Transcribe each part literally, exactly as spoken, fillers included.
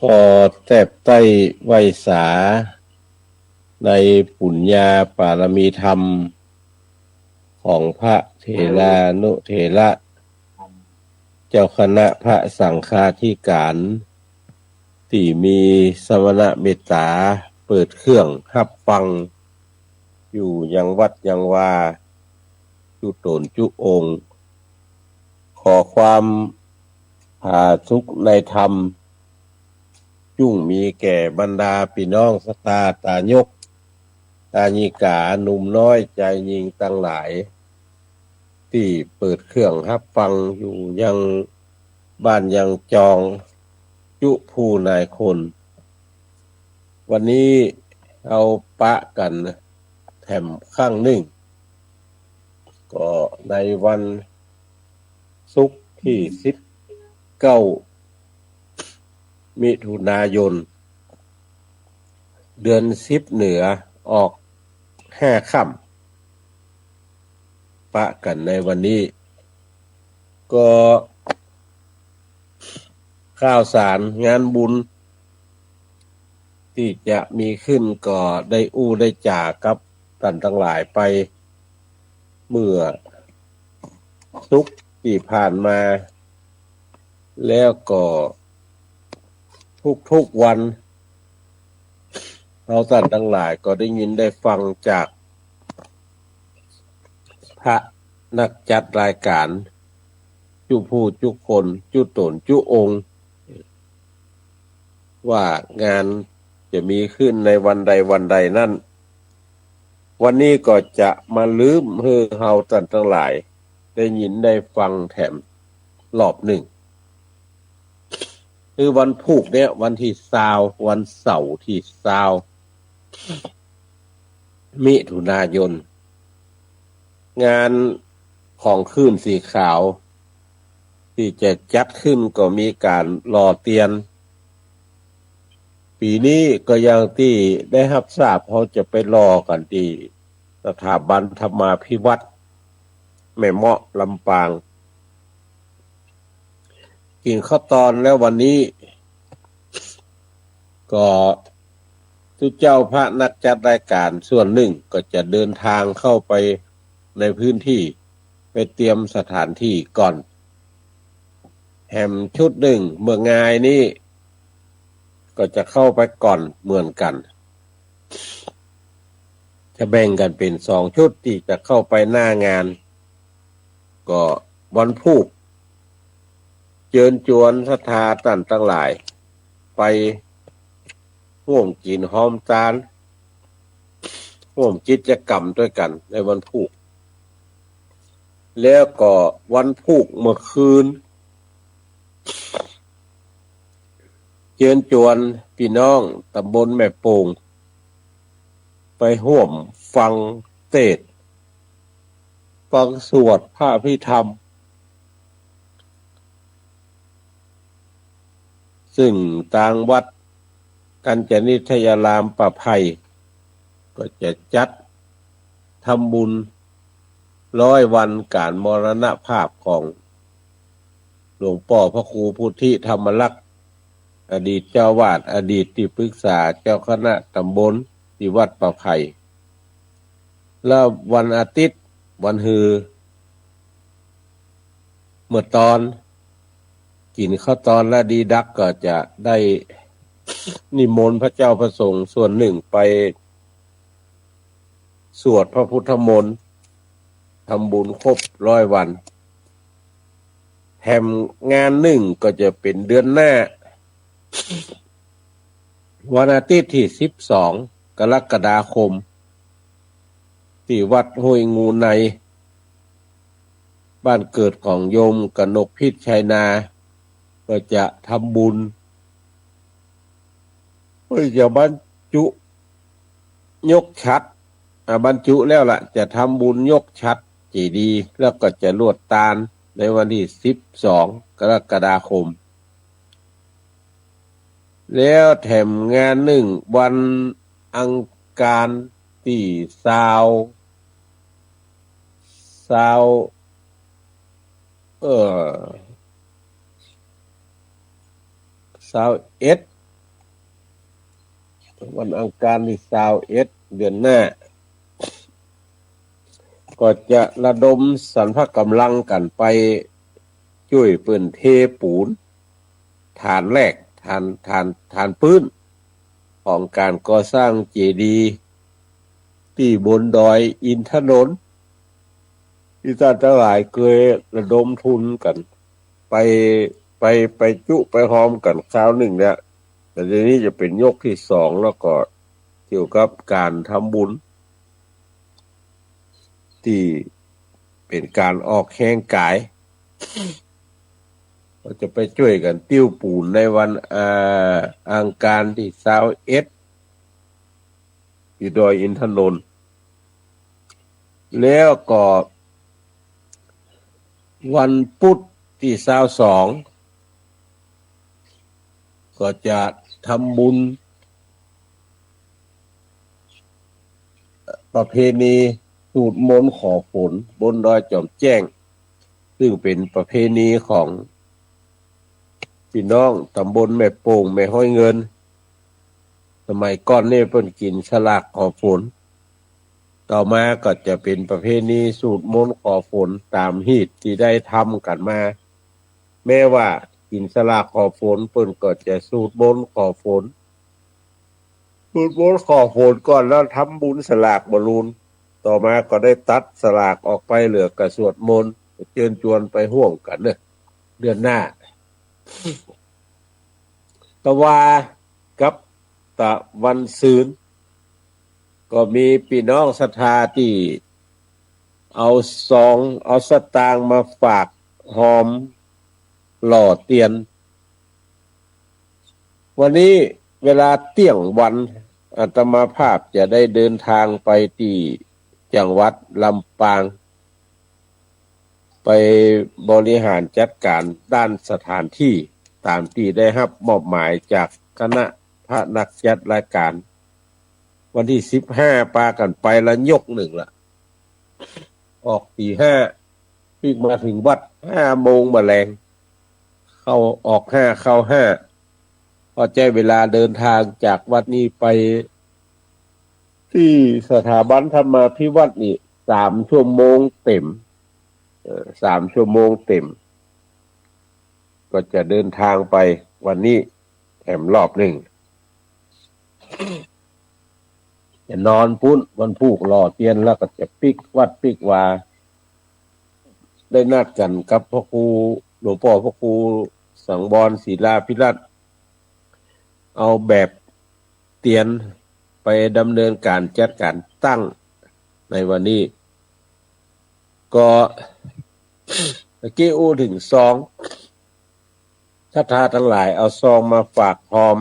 ขอแตบใต้ไหว้สาในปุญญาปารมีธรรมของพระเถรานุเถระ เจ้าคณะพระสังฆาธิการ ตี้มีสมณะเมตต๋าเปิดเครื่องฮับฟัง อยู่ยังวัดยังวา จุ๊ต๋นจุ๊องค์ ขอความผาสุกในธรรม จุ่งมีแก่บรรดาปี้น้องศรัทธาต๋ายก ต๋ายิกา หนุ่มน้อยจายญิงตังหลาย ตี้เปิดเครื่องฮับฟังอยู่ยังบ้านยังจอง จุผู้นายคน วันนี้เฮาปะกั๋นแถมครั้งนึ่ง ก็ในวันศุกร์ตี้สิบเก้า มิถุนายน เดือนสิบเหนือออกห้าค่ำ ปะกั๋นในวันนี้ ก็ข่าวสารงานบุญตี้จะมีขึ้นก็ได้อู้ได้จ๋ากับต้านตังหลายไป เมื่อศุกร์ตี้ผ่านมา แล้วก็ทุกๆวัน เฮาต้านตังหลายก็ได้ยินได้ฟังจากพระนักจัดรายการ จุผู้จุคน จุต๋นจุองค์ ว่างานจะมีขึ้นในวันใดวันใดนั้น วันนี้ก็จะมาลืมหื้อเฮาต้านตังหลายได้ยินได้ฟังแถมรอบนึ่ง คือวันพูกเนี่ย วันตี้ซาว วันเสาร์ตี้ซาว มิถุนายน งานของคลื่นสีขาวตี้จะจัดขึ้นก็มีก๋านหล่อเตียน ปี๋นี้ก็อย่างตี้ได้ฮับทราบ เฮาจะไปหล่อกั๋นตี้สถาบันธรรมาภิวัฒน์ แม่เมาะ ลำปาง กิ๋นข้าวตอนแล้ววันนี้ ก็ตุ๊เจ้าพระนักจัดรายการส่วนนึ่งก็จะเดินทางเข้าไปในพื้นที่ ไปเตรียมสถานที่ก่อน แหมชุดนึ่งเมืองงายนี้ ก็จะเข้าไปก่อนเหมือนกั๋น จะแบ่งกั๋นเป๋นสองชุดตี้จะเข้าไปหน้างาน ก็วันพูก เจิญจวนศรัทธาต้านตังหลาย ไปฮ่วมกิ๋นฮอมตาน ฮ่วมกิจกรรมตวยกั๋นในวันพูก แล้วก็วันพูกเมื่อคืน เจิญจวนปี้น้องต๋ำบลแม่โป่ง ไปฮ่วมฟังเตสน์ ฟังสวดพระอภิธรรม ซึ่งตางวัดกัญจนิทยารามป่าไผ่ ก็จะจัดทำบุญร้อยวันก๋านมรณภาพของหลวงป้อพระครูพุทธิธรรมลักษณ์ อดีตเจ้าวาด อดีตตี้ปรึกษาเจ้าคณะต๋ำบลตี้วัดป่าไผ่ แล้ววันอาทิตย์ วันฮือ เมื่อตอนกิ๋นข้าวตอนแล้วดีดักก็จะได้นิมนต์พระเจ้าพระสงฆ์ส่วนนึ่งไปสวดพระพุทธมนต์ ทำบุญครบร้อยวัน แถมงานนึ่งก็จะเป๋นเดือนหน้า วันอาทิตย์ตี้สิบสอง กรกฎาคม ตี้วัดห้วยงูใน บ้านเกิดของโยมกนกพิชชัยนา ก็จะทำบุญ เพื่อจะบรรจุยกฉัตร อ่า บรรจุแล้วล่ะ จะทำบุญยกฉัตรเจดีย์ แล้วก็จะลวดตานในวันตี้สิบสอง กรกฎาคม แล้วแถมงานนึ่งวันอังคารตี้ซาว ซาว เอ่อ ซาวเอ็ด วันอังคารตี้ซาวเอ็ดเดือนหน้า ก็จะระดมสรรพกำลังกั๋นไปจ้วยเปิ้นเทปูน ฐานแรก ฐาน ฐาน ฐานปื๊น ของก๋านก่อสร้างเจดีย์ตี้บนดอยอินทนนท์ ตี้ต้านตังหลายเกยระดมทุนกั๋นไป ไป ไปจุไปฮอมกั๋นคราวนึ่งแล้ว แต่เดี๋ยวนี้จะเป๋นยกตี้สอง แล้วก็เกี่ยวกับก๋านทำบุญ ตี้เป๋นก๋านออกแฮงก๋าย ก็จะไปจ้วยกั๋นติ้วปูนในวัน อ่า อังคารตี้ซาวเอ็ด ตี้ดอยอินทนนท์ แล้วก็วันพุธตี้ซาวสอง ก็จะทำบุญ ประเพณีสูตรมนต์ขอฝนบนดอยจอมแจ้ง ซึ่งเป๋นประเพณีของปี้น้องตำบลแม่โป่ง แม่ฮ้อยเงิน สมัยก่อนนี่เปิ้นกิ๋นสลากขอฝน ต่อมาก็จะเป๋นประเพณีสูตรมนต์ขอฝนต๋ามฮีตตี้ได้ทำกั๋นมา แม้ว่ากิ๋นสลากขอฝน เปิ้นก็จะสูตรมนต์ขอฝน สูตรมนต์ขอฝนก่อนแล้วทำบุญสลากบอลลูน ต่อมาก็ได้ตัดสลากออกไปเหลือก็สวดมนต์ เจิญจวนไปฮ่วมกั๋นเน่อ เดือนหน้า ตะวากับตะวันซืน ก็มีปี้น้องศรัทธาตี้เอาซอง เอาสตางค์มาฝากฮอมหล่อเตียน วันนี้เวลาเตี้ยงวัน อาตมาภาพจะได้เดินทางไปตี้จังหวัดลำปาง ไปบริหารจัดก๋านด้านสถานตี้ ต๋ามตี้ได้ฮับมอบหมายจากคณะพระนักจัดรายก๋าน วันตี้สิบห้าปากั๋นไปละยกนึ่งละ ออกตี๋ห้า ปิ๊กมาเถิงวัดห้าโมงบ่าแลง เข้าออกห้า เข้าห้า ก็ใจ๊เวลาเดินทางจากวัดนี้ไปตี้สถาบันธรรมาภิวัฒน์นี่สามชั่วโมงเต๋ม เอ่อ สามชั่วโมงเต๋ม ก็จะเดินทางไปวันนี้แถมรอบนึ่ง จะนอนปู๊น วันพูกหล่อเตียนแล้วก็จะปิ๊กวัดปิ๊กวา ได้นัดกั๋นกับพระครู หลวงป้อพระครูสังวรศิลาภิรัตน์ เอาแบบเตียนไปดำเนินก๋านจัดก๋านตั้งในวันนี้ ก็เมื่อกี้อู้เถิงซอง ศรัทธาตังหลายเอาซองมาฝากฮอม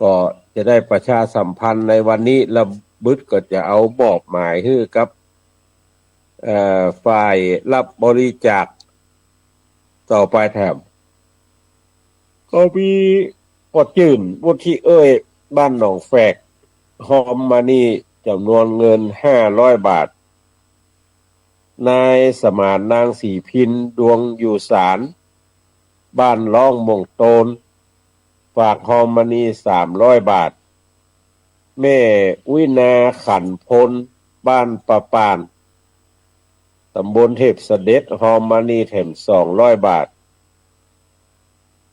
ก็จะได้ประชาสัมพันธ์ในวันนี้ แล้วบึดก็จะเอามอบหมายหื้อกับ เอ่อ ฝ่ายรับบริจาคต่อไปแถม ก็มีป้อจื้น วุฒิเอ้ย บ้านหนองแฝก ฮอมมานี่จ๋ำนวนเงินห้าร้อยบาท นายสมาน นางศรีพิน ดวงอยู่สาร บ้านล่องม่วงโตน ฝากฮอมมานี่สามร้อยบาท แม่อุ๊ยนา ขันพล บ้านป่าป่าน ต๋ำบลเทพเสด็จ ฮอมมานี่แถมสองร้อยบาท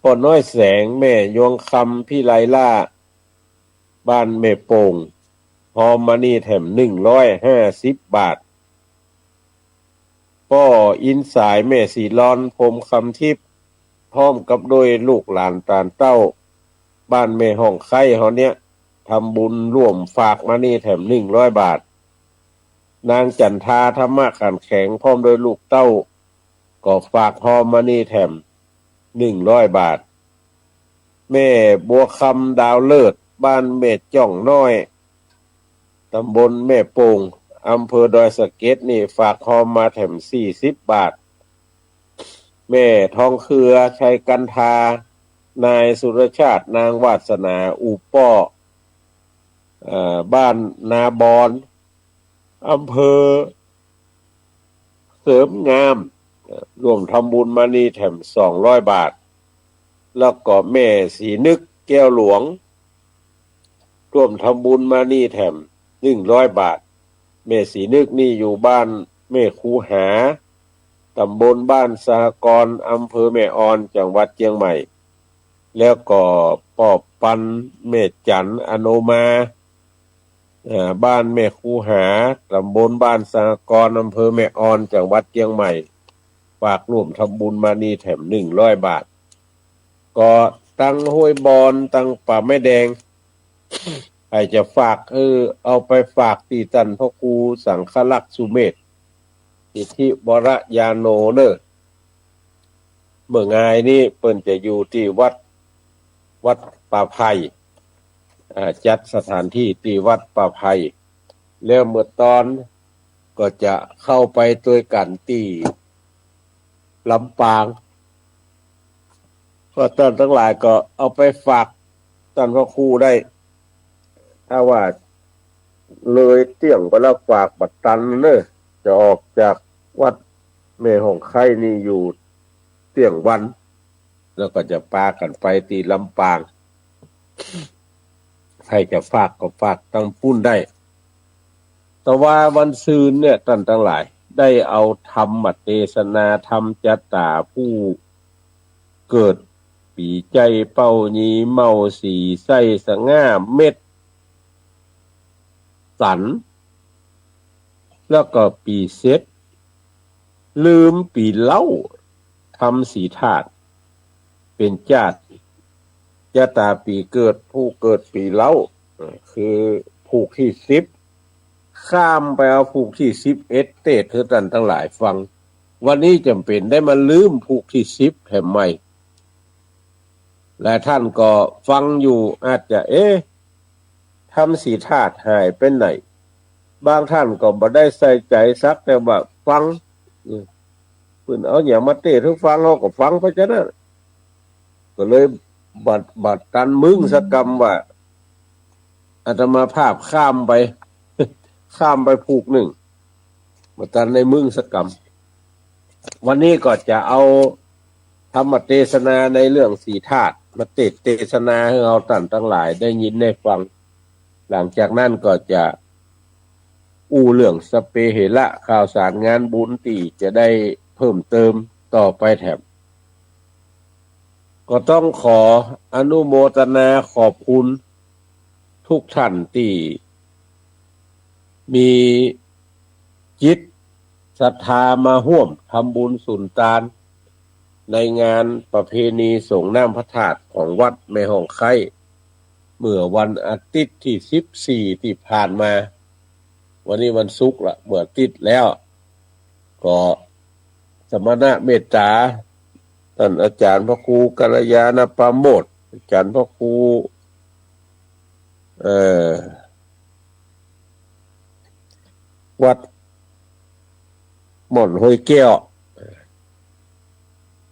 ป้อน้อยแสง แม่ยวงคำ พิไลล่า บ้านแม่โป่ง ฮอมมานี่แถมหนึ่งร้อยห้าสิบบาท ป้ออินสาย แม่ศรีลอน พรหมคำทิพย์ พร้อมกับด้วยลูกหลานตานเต้า บ้านแม่ฮ่องไคร้เฮาเนี่ย ทำบุญร่วมฝากมานี่แถมหนึ่งร้อยบาท นางจันทา ธรรมะขันแข็ง พร้อมด้วยลูกเต้า ก็ฝากฮอมมานี่แถมหนึ่งร้อยบาท แม่บัวคำ ดาวเลิศ บ้านแม่จ้องน้อย ต๋ำบลแม่โป่ง อำเภอดอยสะเก็ดนี่ ฝากฮอมมาแถมสี่สิบบาท แม่ทองเครือ ชัยกันทา นายสุรชาติ นางวาสนา อู่ป้อ เอ่อ บ้านนาบอน อำเภอเสริมงาม เอ่อ ร่วมทำบุญมานี่แถมสองร้อยบาท แล้วก็แม่ศรีนึก แก้วหลวง ร่วมทำบุญมานี่แถมหนึ่งร้อยบาท แม่ศรีนึกนี่อยู่บ้านแม่คูหา ตำบลบ้านสหกรณ์ อำเภอแม่ออน จังหวัดเจียงใหม่ แล้วก็ป้อปันแม่จันอโนมา เอ่อ บ้านแม่คูหา ตำบลบ้านสหกรณ์ อำเภอแม่ออน จังหวัดเจียงใหม่ ฝากร่วมทำบุญมานี่แถมหนึ่งร้อยบาท ก็ตังห้วยบอน ตังป่าไม้แดง ใผจะฝาก เออ เอาไปฝากตี้ต้านพระครูสังฆลักษณ์สุเมธ อิทธิวรยาโนเน่อ เมื่องายนี้เปิ้นจะอยู่ตี้วัด วัดป่าไผ่ อ่า จัดสถานที่ตี้วัดป่าไผ่ แล้วเมื่อตอนก็จะเข้าไปตวยกั๋นตี้ลำปาง ก็ต้านตังหลายก็เอาไปฝากต้านพระครูได้ ถ้าว่าเลยเตี้ยงไปแล้วฝากบ่ตันเน่อ จะออกจากวัดแม่ฮ่องไคนี่อยู่เตี้ยงวัน แล้วก็จะปากั๋นไปตี้ลำปาง ใผจะฝากก็ฝากตังปุ้นได้ แต่ว่าวันซืนเนี่ยต้านตังหลายได้เอาธรรมเตสนาธรรมจาต๋าผู้เกิดปี๋ใจ้เป้ายี เม่าสี ไส้สง่า เม็ดสัน แล้วก็ปี๋เสร็จ ลืมปี๋เล้า ธรรมสีธาตุ เป๋นจาต๋ จาต๋าปี๋เกิด ผู้เกิดปี๋เล้า เออ คือผูกตี้สิบ ข้ามไปเอาผูกตี้สิบเอ็ด เตสน์หื้อต้านตังหลายฟัง วันนี้จ๋ำเป๋นได้มาลืมผูกตี้สิบแถมใหม่ หลายต้านก็ฟังอยู่อาจจะ เอ๊ะ ธรรมสีธาตุหายไปไหน บางต้านก็บ่ได้ใส่ใจ๋สักแต่ว่าฟัง อืม เปิ้นเอาหยังมาเตสน์หื้อฟัง เฮาก็ฟังไปจานั้น ก็เลยบ่ บ่ตันมึงสักกำว่า อาตมาภาพข้ามไป ข้ามไปผูกนึ่ง บ่ตันได้มึงสักกำ วันนี้ก็จะเอาธรรมเตสนาในเรื่องสีธาตุมาเตสน์เตสนาหื้อเฮาต้านตังหลายได้ยินได้ฟัง หลังจากนั้นก็จะอู้เรื่องสัพเพเหระ ข่าวสารงานบุญตี้จะได้เพิ่มเติมต่อไปแถม ก็ต้องขออนุโมทนาขอบคุณทุกท่านตี้มีจิตศรัทธามาฮ่วมทำบุญสุนตาน ในงานประเพณีส่งน้ำพระธาตุของวัดแม่ฮ่องไค เมื่อวันอาทิตย์ตี้สิบสี่ตี้ผ่านมา วันนี้วันศุกร์ละ เมื่ออาทิตย์แล้ว ก็สมณะเมตต๋า ต้านอาจ๋ารย์พระครูกัลยาณปราโมชย์ อาจ๋ารย์พระครู เอ่อ วัดม่อนห้วยแก้ว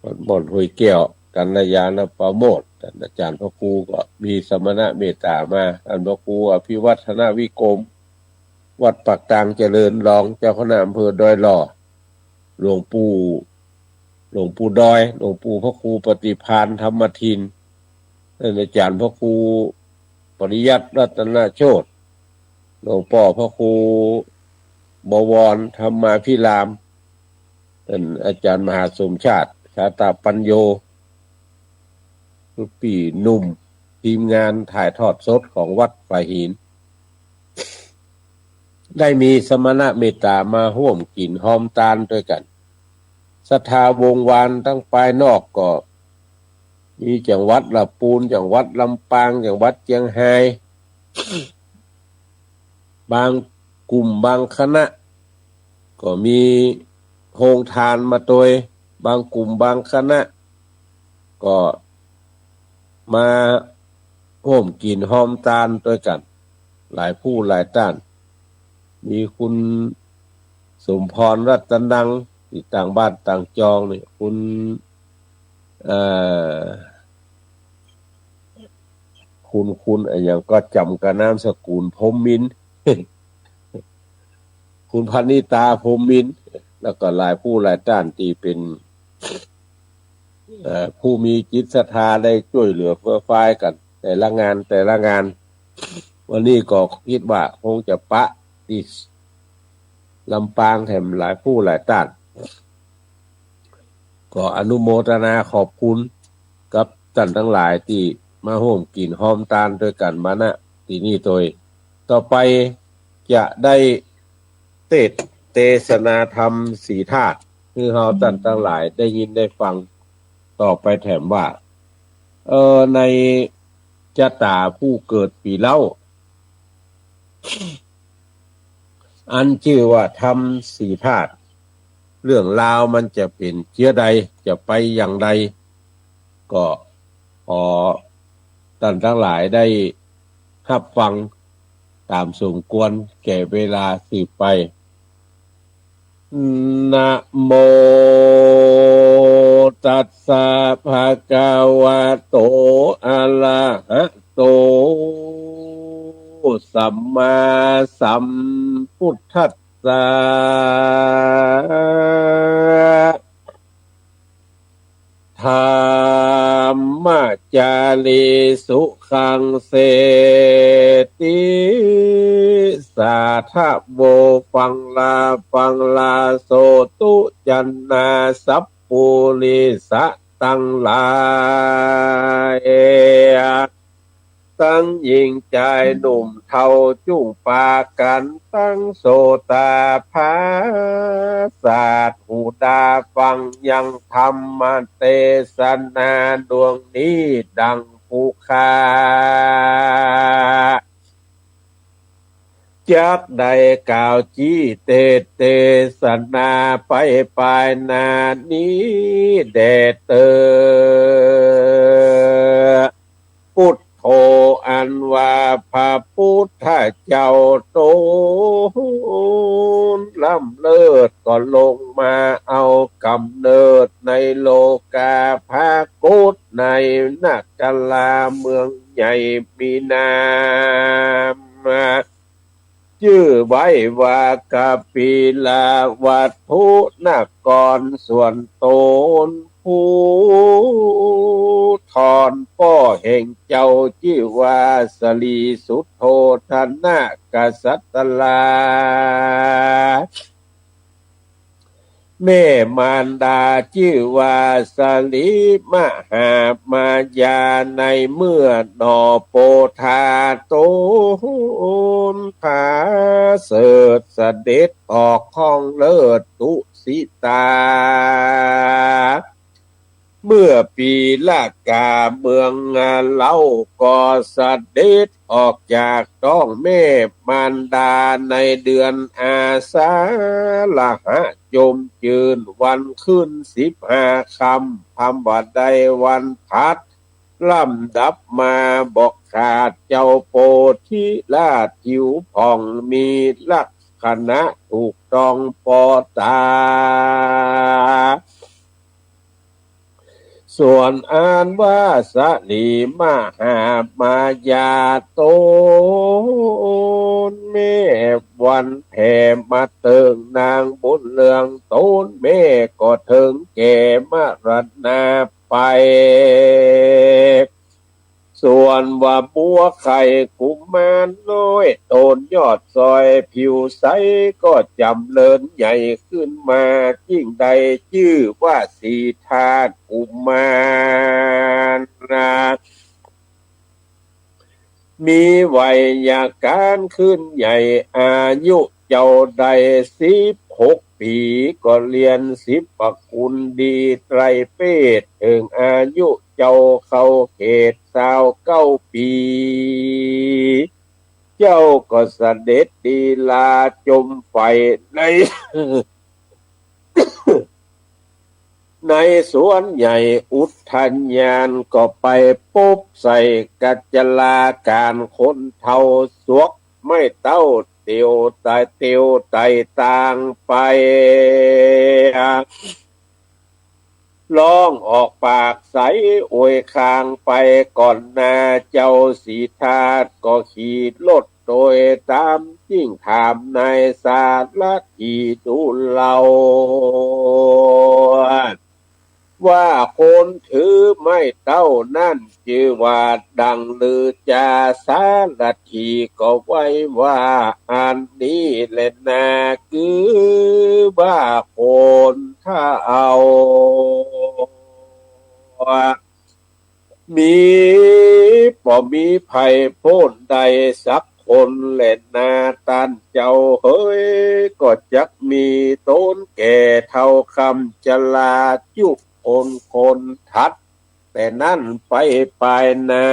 วัดม่อนห้วยแก้ว กัลยาณปราโมชย์ ต้านอาจ๋ารย์พระครูก็มีสมณะเมตต๋ามา ต้านพระครูอภิวัฒนวิกรม วัดปากตางเจริญ รองเจ้าคณะอำเภอดอยหล่อ หลวงปู่ หลวงปู่ดอย หลวงปู่พระครูปฏิภาณธรรมทิน ต้านอาจ๋ารย์พระครูปริยัติรัตนโชติ หลวงป้อพระครูบวรธรรมาภิราม ต้านอาจ๋ารย์มหาสมชาติ ชาตปัญโญ ปี้หนุ่ม ทีมงานถ่ายทอดสดของวัดฝายหิน ได้มีสมณะเมตต๋ามาฮ่วมกิ๋นฮอมตานตวยกั๋น ศรัทธาวงวานตังปาวนอกก็มีจังหวัดละปูน จังหวัดลำปาง จังหวัดเจียงฮาย บางกลุ่มบางคณะ ก็มีโฮงตานมาตวย บางกลุ่มบางคณะ ก็มาฮ่วมกิ๋นฮอมตานตวยกั๋น หลายผู้หลายต้าน มีคุณสมพรรัตนัง ตี้ต่างบ้านต่างจองนี่ คุณ เอ่อ คุณ คุณอะหยังก็จ๋ำกั๋น นามสกุลพรหมมินทร์ คุณพนิตาพรหมมินทร์ แล้วก็หลายผู้หลายต้านตี้เป๋น เอ่อ ผู้มีจิตศรัทธาได้จ้วยเหลือเฟื่อฟ้ายกั๋น แต่ละงานแต่ละงาน วันนี้ก็กึ๊ดว่าคงจะปะตี้ลำปางแถมหลายผู้หลายต้าน ก็อนุโมทนาขอบคุณกับต้านตังหลายตี้มาฮ่วมกิ๋นฮ่วมตานตวยกั๋นมา ณ ตี้นี่ตวย ต่อไปจะได้เตสน์ เตสนาธรรมสี่ธาตุ หื้อเฮาต้านตังหลายได้ยินได้ฟังต่อไปแถมว่า เอ่อ ในจะต๋าผู้เกิดปีเล้า อันจื้อว่าธรรมสี่ธาตุ เรื่องราวมันจะเป๋นเจื้อใด จะไปอย่างใด ก็ขอต้านตังหลายได้ฮับฟังต๋ามสมควรแก่เวลาสืบไป นะโมตัสสะ ภะคะวะโต อะระหะโต สัมมาสัมพุทธัสสะ ธัมมะจารีสุขัง เสติสาธะโว ฟังลา ฟังลา โสตุจันนา สัพปุริสะตังหลาย ตังญิงจายหนุ่มเฒ่าจุ่งปากั๋น ตังโสตาผาสาดหูต๋าฟังยังธรรมเตสนาดวงนี้ดังผู้ข้า จักได้กล่าวจี้เตสน์เตสนาไปปายหน้านี้แด่เต๊อะ พุทโธ อันว่าพระพุทธเจ้าต๋นล้ำเลิศก็ลงมาเอาก๋ำเนิดในโลกาภาโกศในนคราเมืองใหญ่มีนาม จื้อไว้ว่ากปิลวัตถุนคร ส่วนต๋นผู้ถ่อนป้อแห่งเจ้าจื้อว่าสรีสุทโธทนกษัตรา แม่มารดาจื้อว่าสรีมหามายา ในเมื่อหนอโปธาต๋นผาเสริฐเสด็จออกข้องเลิศตุสิตา เมื่อปีละกาเมืองเล้าก็เสด็จออกจากต๊องแม่มารดาในเดือนอาสาฬหะ จมจืนวันขึ้นสิบห้าค่ำ พำว่าได้วันผัด ลำดับมาบอกขาดเจ้าโปธิราชผิวผ่องมีลักษณะถูกต้องปอต๋า ส่วนอันว่าสรีมหามายาต๋นแม่วันแผ่มาเติ่งนางบุญเรืองต๋นแม่ก็เถิงแก่มรณาไป ส่วนว่าบัวไข่กุมารน้อยต๋นยอดซอยผิวใสก็จ๋ำเริญใหญ่ขึ้นมายิ่งได้จื้อว่าสีทากุมาร มีวัยการขึ้นใหญ่ อายุเจ้าได้สิบหกปี๋ ก็เรียนศิลปะคุณดีไตรเพศ เถิงอายุเจ้าเข้าเขตซาวเก้าปี๋ เจ้าก็เสด็จลีลาจมใฝ่ใน ในสวนใหญ่อุทยาน ก็ไปปบใส่กัจจราการคนเฒ่าสวกไม้เต๊าเตียวตายเตียวตายตางไป ฮ้องออกปากใสโอยคางไปก่อนหน้า เจ้าสีทาสก็ขี่รถโตยต๋าม จึงถามนายสารถีดูเล่า ว่าคนถือไม้เต้านั้นจื้อว่าดังลือจา สารถีก็ไว้ว่าอันนี้แลนา คือว่าคนถ้าเอา มี บ่มีใผป๊นได้สักคนแลนา ต้านเจ้าเหย ก็จักมีต๋นแก่เฒ่าคำจรายุคนคนถัดแต่นั้นไปปายหน้า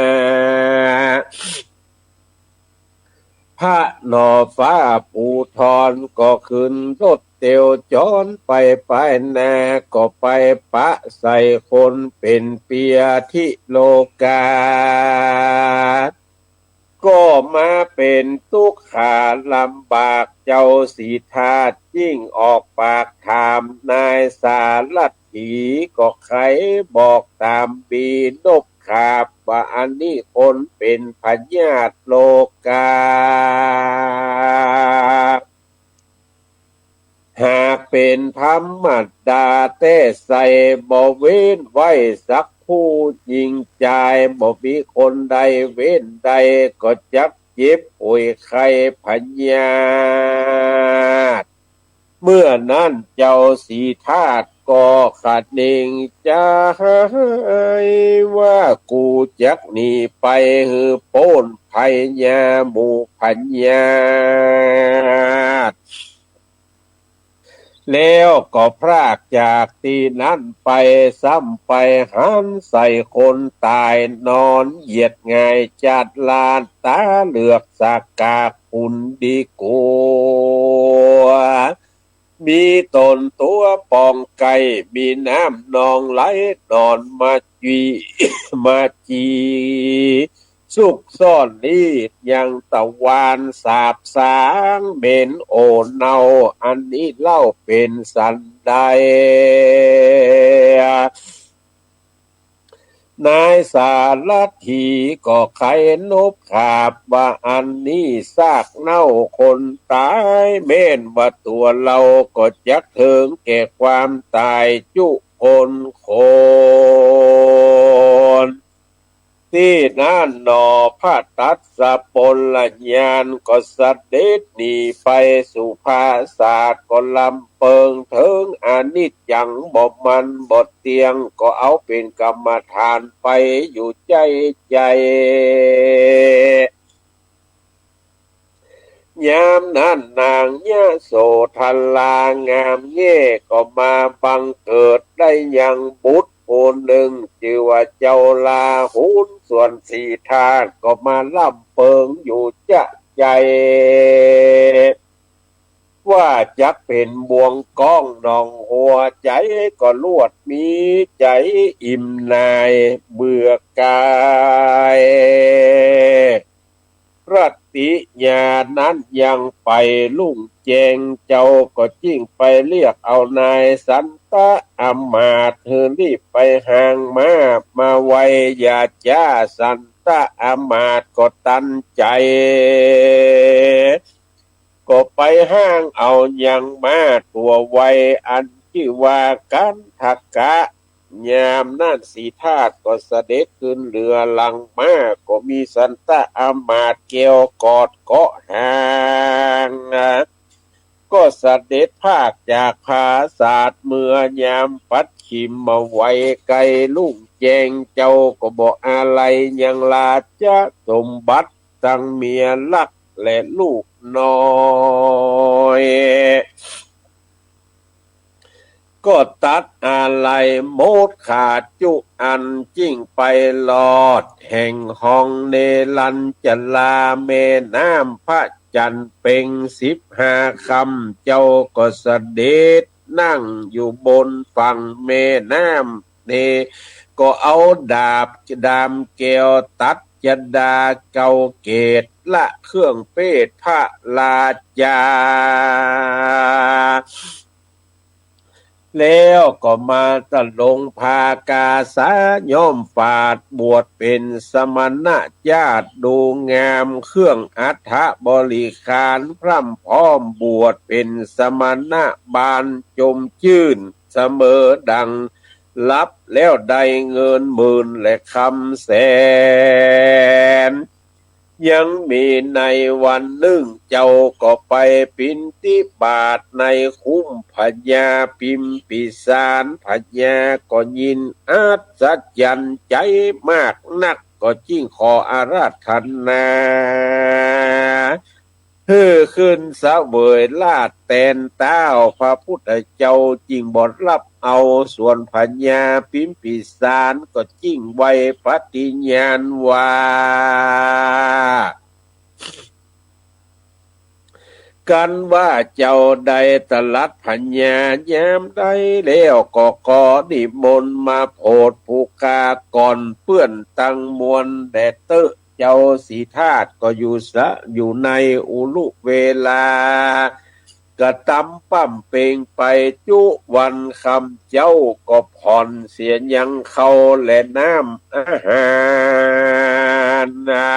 พระหน่อฟ้าปูทรก็ขึ้นรถเตียวจ๋อนไปปายหน้า ก็ไปปะใส่คนเป๋นเปียธิโลกา ก็มาเป๋นตุ๊กขาลำบาก เจ้าสีทาสยิ่งออกปากถาม นายสารถีก็ไขบอกต๋ามปีนบขาบว่าอันนี้คนเป๋นพยาธิโลกา หากเป๋นธรรมดาแต๊ใส่ บ่เว้นไว้สักผู้ญิงจาย บ่มีคนใดเว้นได้ ก็จักเจ็บป่วยไข้พยาธิ เมื่อนั้นเจ้าสีทาสก็ขะเน่งใจ๋ว่า กูจักหนีไปหื้อป๊นภัยยาหมู่พยาธิ แล้วก็พรากจากตี้นั้นไป ซ้ำไปหันใส่คนต๋ายนอนเหยียดหงายจัดลาด ต๋าเหลือกสากากขุ่นดีกั๋ว มีต๋นตั๋วป่องใก้ มีน้ำนองไหลนอนมาจี มาจี ซุกซ่อนลี้ยังตะวานสาบสาง เหม็นโอเน่า อันนี้เล่าเป๋นสันใด นายสารถีก็ไขนบขาบว่าอันนี้ซากเน่าคนต๋าย แม่นว่าตั๋วเฮาก็จักเถิงแก่ความต๋ายจุคนคน ตี้นั้นหน่อพระตัสสะปนญาณก็เสด็จหนีไปสู่ผาสาท ก็ลำเปิงเถิงอนิจจังบ่มั่นบ่เตี้ยง ก็เอาเป๋นกรรมฐานไปอยู่ใจ๋ใจ๋ ยามนั้นนางยโสธรางามแง่ก็มาบังเกิดได้ยังบุตรผู้นึ่ง จื้อว่าเจ้าลาหุล ส่วนสีทาสก็มาลำเปิงอยู่จะใจ๋ ว่าจักเป๋นบ่วงก้องหนองหัวใจ๋ ก็ลวดมีใจ๋อิ่มหน่ายเบื่อกาย รติยานั้นยังไปลุ่งแจ้ง เจ้าก็จึ่งไปเรียกเอานายสันตะอำมาตย์ หื้อรีบไปฮ้างม้ามาไว้ อย่าจ๊า สันตะอำมาตย์ก็ตันใจ๋ ก็ไปฮ้างเอายังม้าตั๋วไว อันจื้อว่ากันทกะ ยามนั้นสีทาสก็เสด็จขึ้นเหลือหลังม้า ก็มีสันตะอำมาตย์แก้วกอดเกาะฮ้าง ก็เสด็จพรากจากผาสาท เมื่อยามปัดขิมมาไว้ใก้ลุ่งแจ้ง เจ้าก็บ่อาลัยยังราชสมบัติ ตังเมียรักและลูกน้อย ก็ตัดอาลัยหมดขาดจุอัน จึ่งไปรอดแห่งห้องเนรัญจรา แม่น้ำพระจันทร์เพ็งสิบห้าค่ำ เจ้าก็เสด็จนั่งอยู่บนฝั่งแม่น้ำ เน ก็เอาดาบดามแก้วตัดจดาเกาเกศ ละเครื่องเพศพระราชา แล้วก็มาตรงผากาสา ย้อมฝาดบวชเป๋นสมณะจาติ ดูงามเครื่องอัฐบริขาร พร่ำพร้อมบวชเป๋นสมณะบานจมจื้น เสมอดัง รับแล้วได้เงินหมื่นและคำแสน ยังมีในวันนึ่งเจ้าก็ไปปิณฑบาตในคุ้มพญาพิมพิสาร พญาก็ยินอัศจรรย์ใจ๋มากนัก ก็จึงขออาราธนา หื้อขึ้นเสวยราชแตนเต๊า พระพุทธเจ้าจึงบ่รับเอา ส่วนพญาพิมพิสารก็จึงไหว้ปฏิญาณว่า กันว่าเจ้าได้ตรัสพญายามใดแล้ว ก็ขอนิมนต์มาโผดผู้ข้าก่อนเปื้อนตังมวลแด่เต๊อะ เจ้าสีทาสก็อยู่สะ อยู่ในอุรุเวลา กระตำป้ำเป็งไปจุวันค่ำ เจ้าก็ผ่อนเสียยังข้าวและน้ำอาหารนา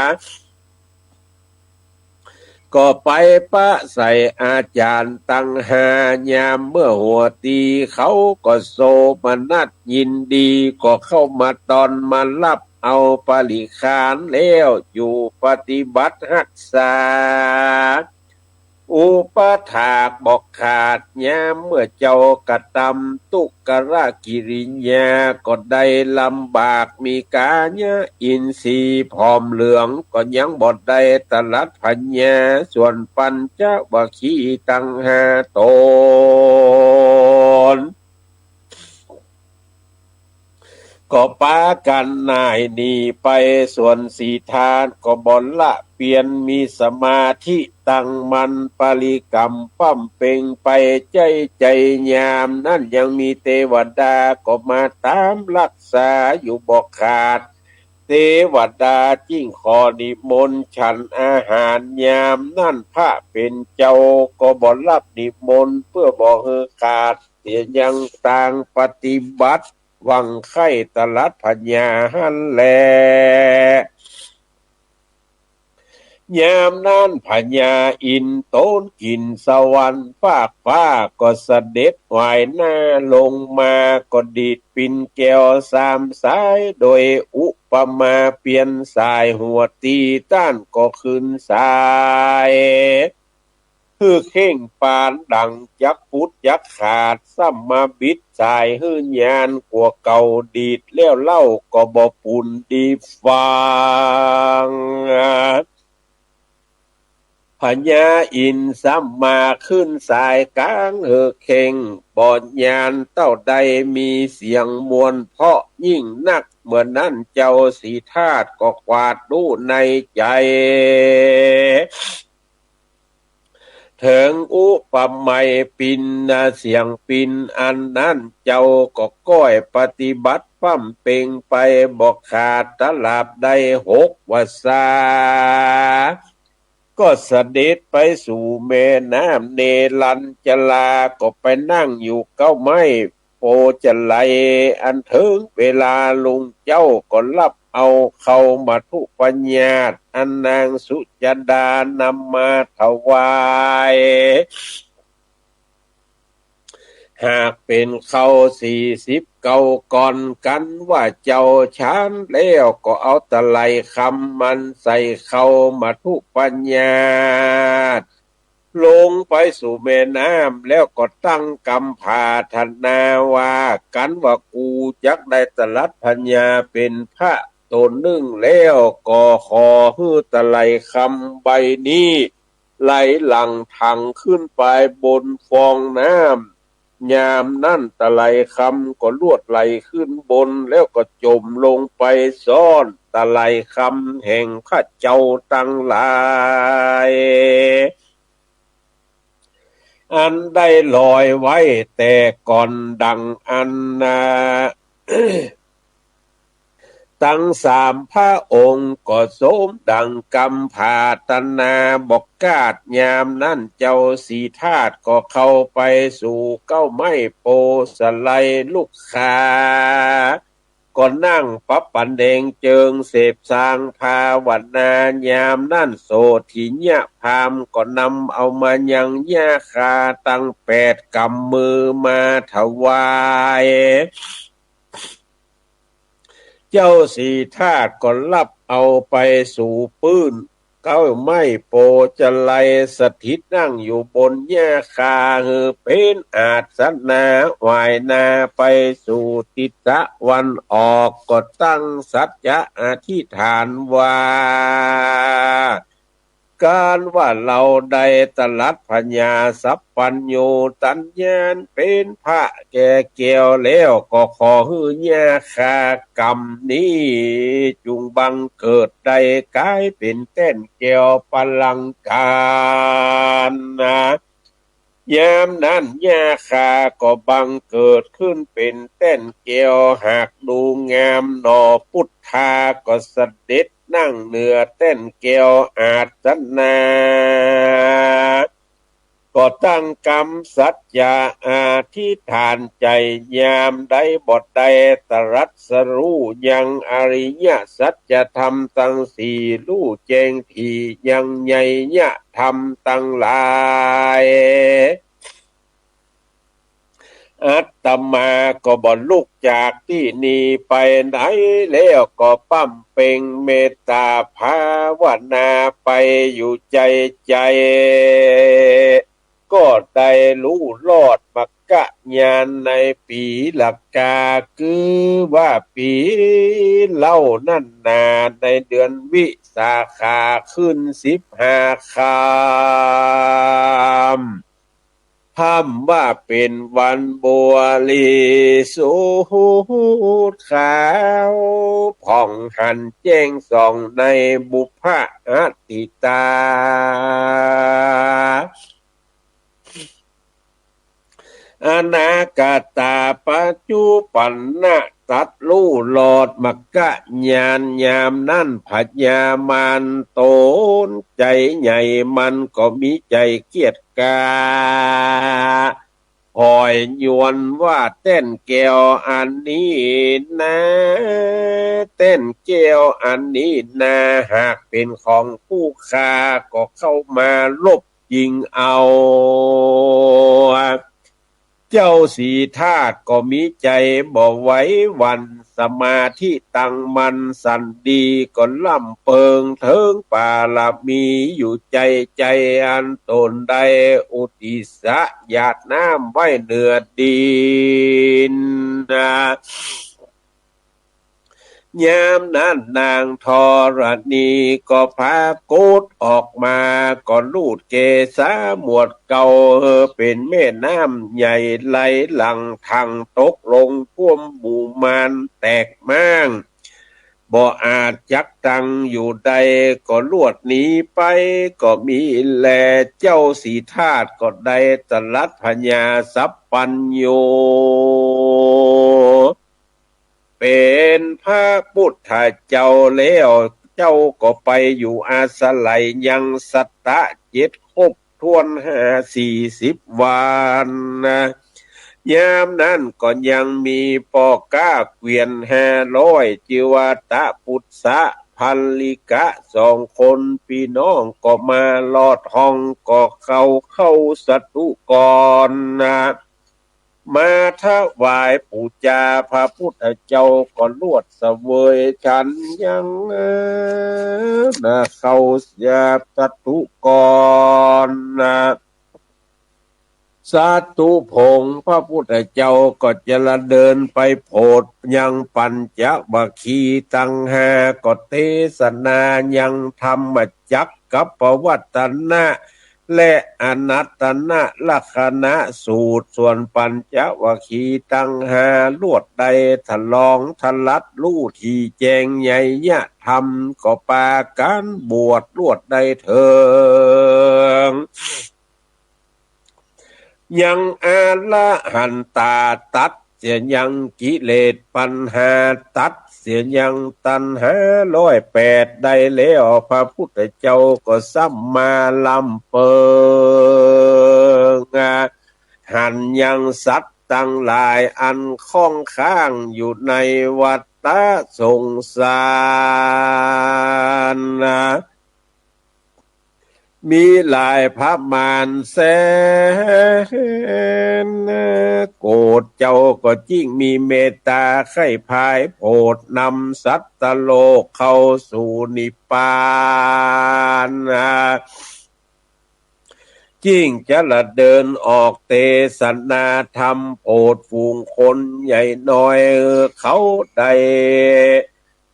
ก็ไปปะใส่อาจารย์ตังห้า ยามเมื่อหัวตีเขาก็โสมนัสยินดี ก็เข้ามาต้อนมารับเอาปริขารแล้วอยู่ปฏิบัติฮักษา อุปถากบ่ขาด ยามเมื่อเจ้ากระตำทุกขกิริยา ก็ได้ลำบากมีกายะอินทรีย์ผอมเหลือง ก็ยังบ่ได้ตรัสพญา ส่วนปัญจวัคคีย์ตังห้าต๋น ก็ปากั๋นหน่ายหนีไป ส่วนสีทาสก็บ่ละเปียน มีสมาธิตั้งมั่น ปริกรรมป้ำเป็งไปใจ๊ใจ๋ ยามนั้นยังมีเตวดาก็มาต๋ามฮักษาอยู่บ่ขาด เตวดาจึงขอนิมนต์ฉันอาหาร ยามนั้นพระเป๋นเจ้าก็บ่รับนิมนต์ เปื้อบ่หื้อขาด เสียยังตางปฏิบัติ หวังใค่ตรัสพญาหั้นแล ยามนั้นพญาอินทร์ต๋นกิ๋นสวรรค์ฟากฟ้า ก็เสด็จหวายหน้าลงมา ก็ดีดปิ่นแก้วสามสาย โดยอุปมาเปรียบสายหัวตี ต้านก็ขึ้นสาย หื้อเข่งปานดังจักปุดจักขาด ซ้ำมาบิดสายหื้อยานกว่าเก่า ดีดแล้วเล่าก็บ่ปูนดีฟัง พญาอินทร์ซ้ำมาขึ้นสายกลางหื้อเข่ง บ่ยานเต้าใดมีเสียงม่วนเพราะยิ่งนัก เมื่อนั้นเจ้าสีทาสก็ขวาดฮู้ในใจ๋ เถิงอุปไมยปิ่นนาเสียงปิ่นอันนั้น เจ้าก็ก้อยปฏิบัติป้ำเป็งไปบ่ขาด ตราบได้หกวาสา ก็เสด็จไปสู่แม่น้ำเนรัญจรา ก็ไปนั่งอยู่เก๊าไม้ โพธิ์ไชย อันเถิงเวลาลุงเจ้าก็รับเอาข้าวมัทธุปายาตร อันนางสุชาดานำมาถวาย หากเป๋นข้าวสี่สิบเก้าก้อน กันว่าเจ้าฉันแล้วก็เอาตะไลคำมันใส่ข้าวมัทธุปายาตร ลงไปสู่แม่น้ำ แล้วก็ตั้งกำผาถนาว่า กันว่ากูจักได้ตรัสพญาเป๋นพระต๋นนึ่งแล้ว ก็ขอหื้อตะไลคำใบนี้ไหลหลั่งถังขึ้นไปบนฟองน้ำ ยามนั้นตะไลคำก็ลวดไหลขึ้นบน แล้วก็จ๋มลงไปซ้อน ตะไลคำแห่งข้าเจ้าตังหลาย อันได้ลอยไว้แต่ก่อนดังอั้นนา ตังสามพระองค์ก็สมดังกำผาถนาบ่ขาด ยามนั้นเจ้าสีทาสก็เข้าไปสู่เก๊าไม้โพธิ์ไชย ลุกขา ก็นั่งปะปันแดงเจิงเสพสางภาวนา ยามนั้นโสฏฐิยะพราหมณ์ก็นำเอามายังยาคาตังแปดก๋ำมือมาถวาย เจ้าสีทาสก็ฮับเอาไปสู่ปื้น เก๊าไม้โพธิ์ไชยสถิตนั่งอยู่บนหญ้าคา หื้อเป๋นอาสนะ หวายหน้าไปสู่ทิศตะวันออก ก็ตั้งสัจจะอธิษฐานว่า ก๋านว่าเฮาได้ตรัสผญาสัพพัญญูตัญญาเป๋นพระแก่แก้วแล้ว ก็ขอหื้อหญ้าคากำนี้จุ่งบังเกิดได้ก๋ายเป๋นแต้นแก้วปลังก๋านนา ยามนั้นหญ้าคาก็บังเกิดขึ้นเป๋นแต้นแก้ว หากดูงามหนอ ปุทธาก็เสด็จนั่งเหนือแต้นแก้วอาสนะ ก็ตั้งกำสัจจะอธิษฐานใจ๋ ยามใดบ่ได้ตรัสรู้ยังอริยสัจธรรมตังสี่ ฮู้แจ้งถี่ยังไยยะธรรมตังหลาย อาตมาก็บ่ลุกจากตี้นี่ไปไหนแล้ว ก็บำเพ็งเมตตาภาวนาไปอยู่ใจ๋ใจ๋ ก็ได้ฮู้รอดมรรคญาณในปี๋ละกา คือว่าปี๋เล่านั้นนา ในเดือนวิสาขาขึ้นสิบห้าค่ำ ธรรมว่าเป๋นวันบริสุทธิ์ขาวผ่องหันแจ้งส่องในบุพพะอติตา อนาคตา ปัจจุบันนะ ตรัสฮู้รอดมรรคญาณ ยามนั้นพญามารต๋นใจ๋ใหญ่ มันก็มีใจ๋เกียจ กาหอยยวนว่าแต้นแก้วอันนี้นา แต้นแก้วอันนี้นา หากเป๋นของผู้ข้าก็เข้ามาลบจิงเอา เจ้าสีทาสก็มีใจ๋บ่ไหวหวั่น สมาธิตั้งมั่นสันดี ก็บำเพ็งเถิงปารมีอยู่ใจ๋ใจ๋ อันต๋นได้อุทิศหยาดน้ำไว้เหนือดินนา ยามนั้นนางธรณีก็ผุดออกมา ก็ลูดเกศาหมวดเกล้า เป๋นแม่น้ำใหญ่ไหลหลั่ง ทั่งตกลงถ้วมหมู่มารแตกม้าง บ่อาจจักตังอยู่ได้ ก็ลวดหนีไป ก็มีแล เจ้าสีทาสก็ได้ตรัสผญาสัพพัญญู เป๋นพระปุทธเจ้าแล้ว เจ้าก็ไปอยู่อาศัยยังสัตตะเจ็ด ครบถ้วนห้า สี่สิบวันนา ยามนั้นก็ยังมีป้อก๊าเกวียนห้าร้อย จื้อว่าตะปุสสะ ภัลลิกะ สองคนปี้น้อง ก็มาลอดห้อง ก็เข้า เข้าสตุกรนา มาถวายปู๋จาพระปุทธเจ้า ก็ลวดเสวยฉันยังนา เข้าสตุกรนา สตุพงศ์พระปุทธเจ้าก็จะละเดินไปโผดยังปัญจวัคคีย์ตังห้า ก็เตสนายังธรรมจักรกัปปวัตตนะ และอนัตตนะลักขณะสูตร ส่วนปัญจวัคคีย์ตังห้า ลวดได้ทะลองทะลัดฮู้ถี่แจ้งไยยะธรรม ก็ปากั๋นบวชลวดได้เถิง ยังอรหันตา ตัดเสียยังกิเลสปัญหา ตัดเสียยังตัณหาร้อยแปดได้แล้ว พระปุทธเจ้าก็ซ้ำมาบำเพ็ง หันยังสัตว์ตังหลายอันข้องค้างอยู่ในวัฏฏะสงสารนา เ มีหลายประมาณแสน โกฏเจ้าก็ยิ่งมีเมตต๋าใค่ผายโผดนำสัตว์โลกเข้าสู่นิพพาน ยิ่งจะละเดินออกเตสนาธรรมโผดฝูงคนใหญ่น้อย เขาได้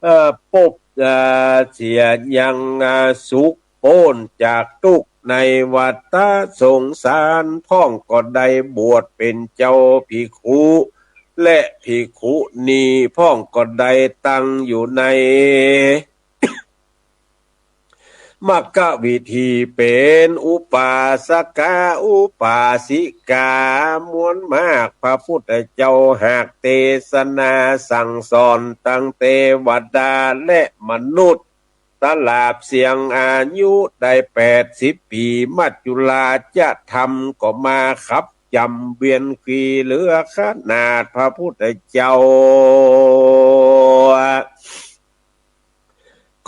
เอ่อ ปบ เอ่อ เสียยัง อ่า สุขป๊นจากตุ๊กข์ในวัฏสงสาร พ่องก็ได้บวชเป๋นเจ้าภิกขุ และภิกขุณี พ่องก็ได้ตั้งอยู่ใน มัคควิธีเป๋นอุปาสกะอุปาสิกามวลมาก พระพุทธเจ้าหากเตสนาสั่งสอนตังเตวดาและมนุษย์ ตลอดเสี้ยงอายุได้แปดสิบปี๋ มัจจุราชธรรมก็มาขับจำเวียนขี่เหลือขนาด พระพุทธเจ้า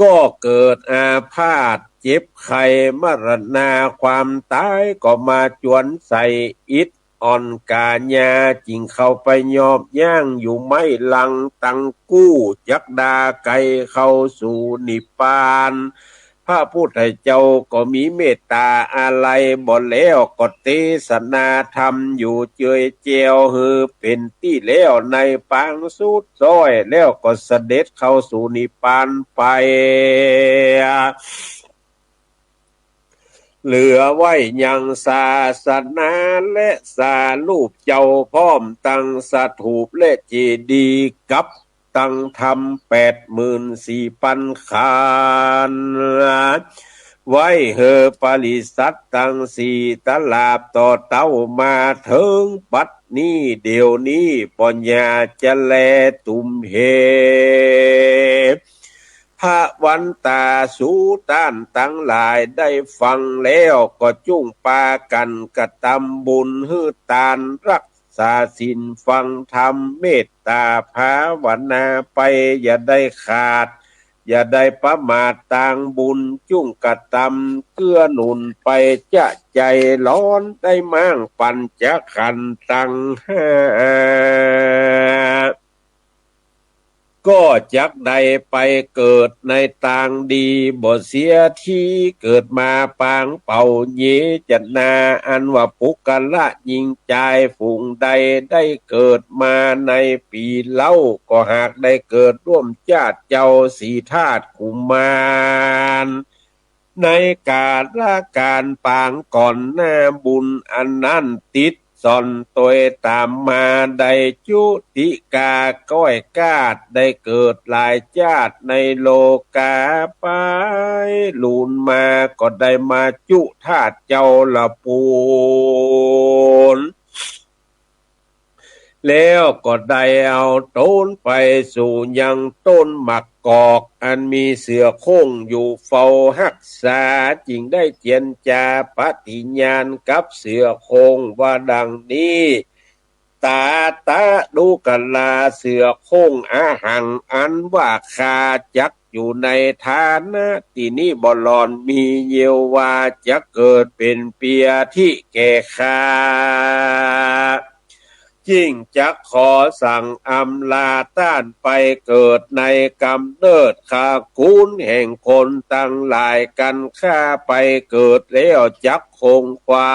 ก็เกิดอาพาธเจ็บไข้มรณา ความต๋ายก็มาจวนใส่ อิดอ่อนก๋าญา จึงเข้าไปยอบยั้งอยู่ไม้ลังตังกู้ จักดาไกลเข้าสู่นิพพาน พระพุทธเจ้าก็มีเมตต๋าอาลัยบ่แล้ว ก็เตสนาธรรมอยู่เจือยแจ้วหื้อเป๋นตี้แล้ว ในปางสุดซ้อยแล้วก็เสด็จเข้าสู่นิพพานไป เหลือไว้ยังศาสนาและสารูปเจ้า พร้อมตังสถูปและเจดีย์ กับตังธรรมแปดหมื่นสี่ปันขัน ไว้หื้อปริษัทตังสี่ ตลอดต่อเต้ามาเถิงปัจจุบันนี้ เดี๋ยวนี้บ่หย่าจะแลตุ่มเห พระวันตาสูต้านตังหลายได้ฟังแล้ว ก็จุ่งปากั๋นกระตำบุญหื้อตาน รักษาศีลฟังธรรม เมตต๋าภาวนาไป อย่าได้ขาด อย่าได้ประมาทตางบุญ จุ่งกระตำเกื้อหนุนไป จะใจ๋ฮ้อนได้ม้างปั๋นจะขันตังห้า ก็จักได้ไปเกิดในตางดี บ่เสียทีเกิดมาปางเป่า เยจะนา อันว่าปุคคละหญิงจายฝูงใดได้เกิดมาในปี๋เล่า ก็หากได้เกิดร่วมจ้าเจ้าสีทาสกุมาร ในกาละก๋านปางก่อนหน้า บุญอันนั้นติดสอนตวยต๋ามมา ได้จุติก๋าก้อยกาด ได้เกิดหลายจ้าดในโลก๋า ไปลูนมาก็ได้มาจุธาตุเจ้าละปูน แล้วก็ได้เอาต๋นไปสู่ยังต้นหมากกอก อันมีเสือโคร่งอยู่เฝ้าฮักษา จึงได้เจียรจาปฏิญาณกับเสือโคร่งว่าดังนี้ ตถาคตะ ดูกราเสือโคร่ง อหัง อันว่าข้าจักอยู่ในฐานะตี้นี้บ่หล่อน มีเยียวว่าจะเกิดเป๋นเปียทิแก่ข้า จึงจักขอสั่งอำลาต้านไปเกิดในก๋ำเนิดขกูลแห่งคนตังหลายกั๋น ข้าไปเกิดแล้วจักคงไขว่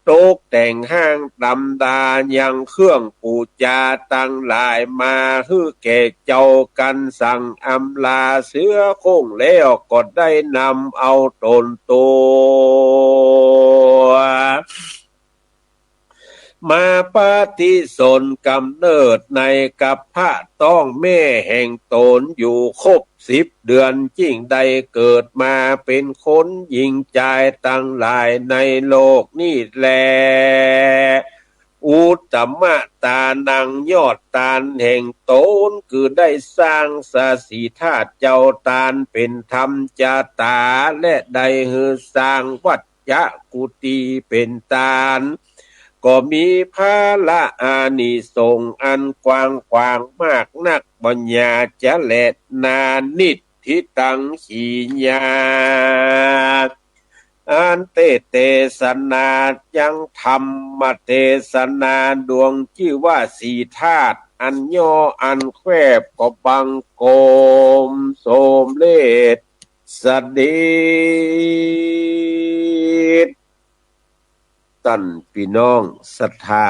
ตกแต่งห้างตำดายังเครื่องปู๋จาตังหลายมาหื้อแก่เจ้ากั๋น สั่งอำลาเสือโคร่งแล้วก็ได้นำเอาต๋นตัว มาปฏิสนธิก๋ำเนิดในกระเพาะต๊องแม่แห่งต๋นอยู่ครบสิบเดือน จึงได้เกิดมาเป๋นคนหญิงจายตังหลายในโลกนี้แล อุตตมะตานัง ยอดตานแห่งต๋น คือได้สร้างสะสีธาตุเจ้าตานเป๋นธรรมจาต๋า และได้หื้อสร้างวัจจะกุฏิเป๋นตาน ก็มีผละอานิสงส์อันกว้างขวางมากนัก บ่หย่าจะแลนานิด ทิตัง ขีญา อันเตสน์เตสนา ยังธรรมเตสนาดวงจื้อว่าสี่ธาตุ อันย่ออันแควบก็บังคมสมเร็จเสด็จ ต้านปี้น้องศรัทธา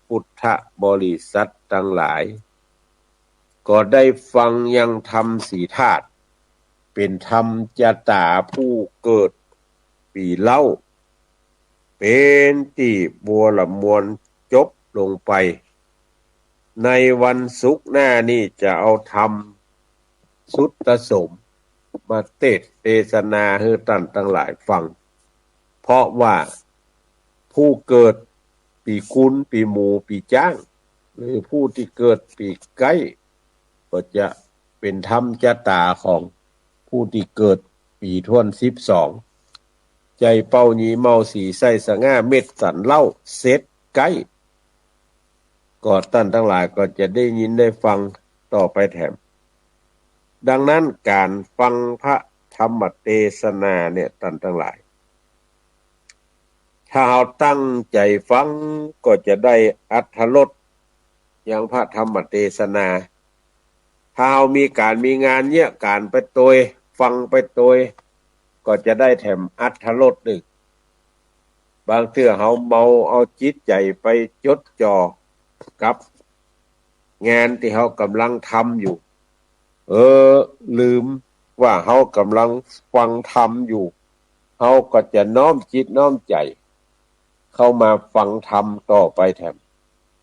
พุทธบริษัทตังหลาย ก็ได้ฟังยังธรรมสี่ธาตุ เป๋นธรรมจาต๋าผู้เกิดปี๋เล่า เป๋นตี้บัวละมวลจบลงไป ในวันศุกร์หน้านี้จะเอาธรรมสุตตสมมาเตสน์เตสนาหื้อต้านตังหลายฟัง เพราะว่าผู้เกิดปี๋กุล ปี๋หมู ปี๋จ๊าง หรือผู้ตี้เกิดปี๋ไก๊ ก็จะเป๋นธรรมจาต๋าของผู้ตี้เกิดปี๋ถ้วนสิบสอง ใจ๋เป้าหยีเมาสี ใส่สง่า เม็ดสันเหล้า เสร็จไก๊ ก็ต้านตังหลายก็จะได้ยินได้ฟังต่อไปแถม ดังนั้นก๋านฟังพระธรรมเตสนาเนี่ย ต้านตังหลาย ถ้าเฮาตั้งใจ๋ฟังก็จะได้อรรถรสยังพระธรรมเตสนา ถ้าเฮามีก๋านมีงานเยียะ ก๋านไปตวย ฟังไปตวย ก็จะได้แถมอรรถรสนึ่ง บางเตื้อเฮาเมาเอาจิตใจ๋ไปจดจ่อกับงานตี้เฮากำลังทำอยู่ เออ ลืมว่าเฮากำลังฟังธรรมอยู่ เฮาก็จะน้อมจิตน้อมใจ๋เข้ามาฟังธรรมต่อไปแถม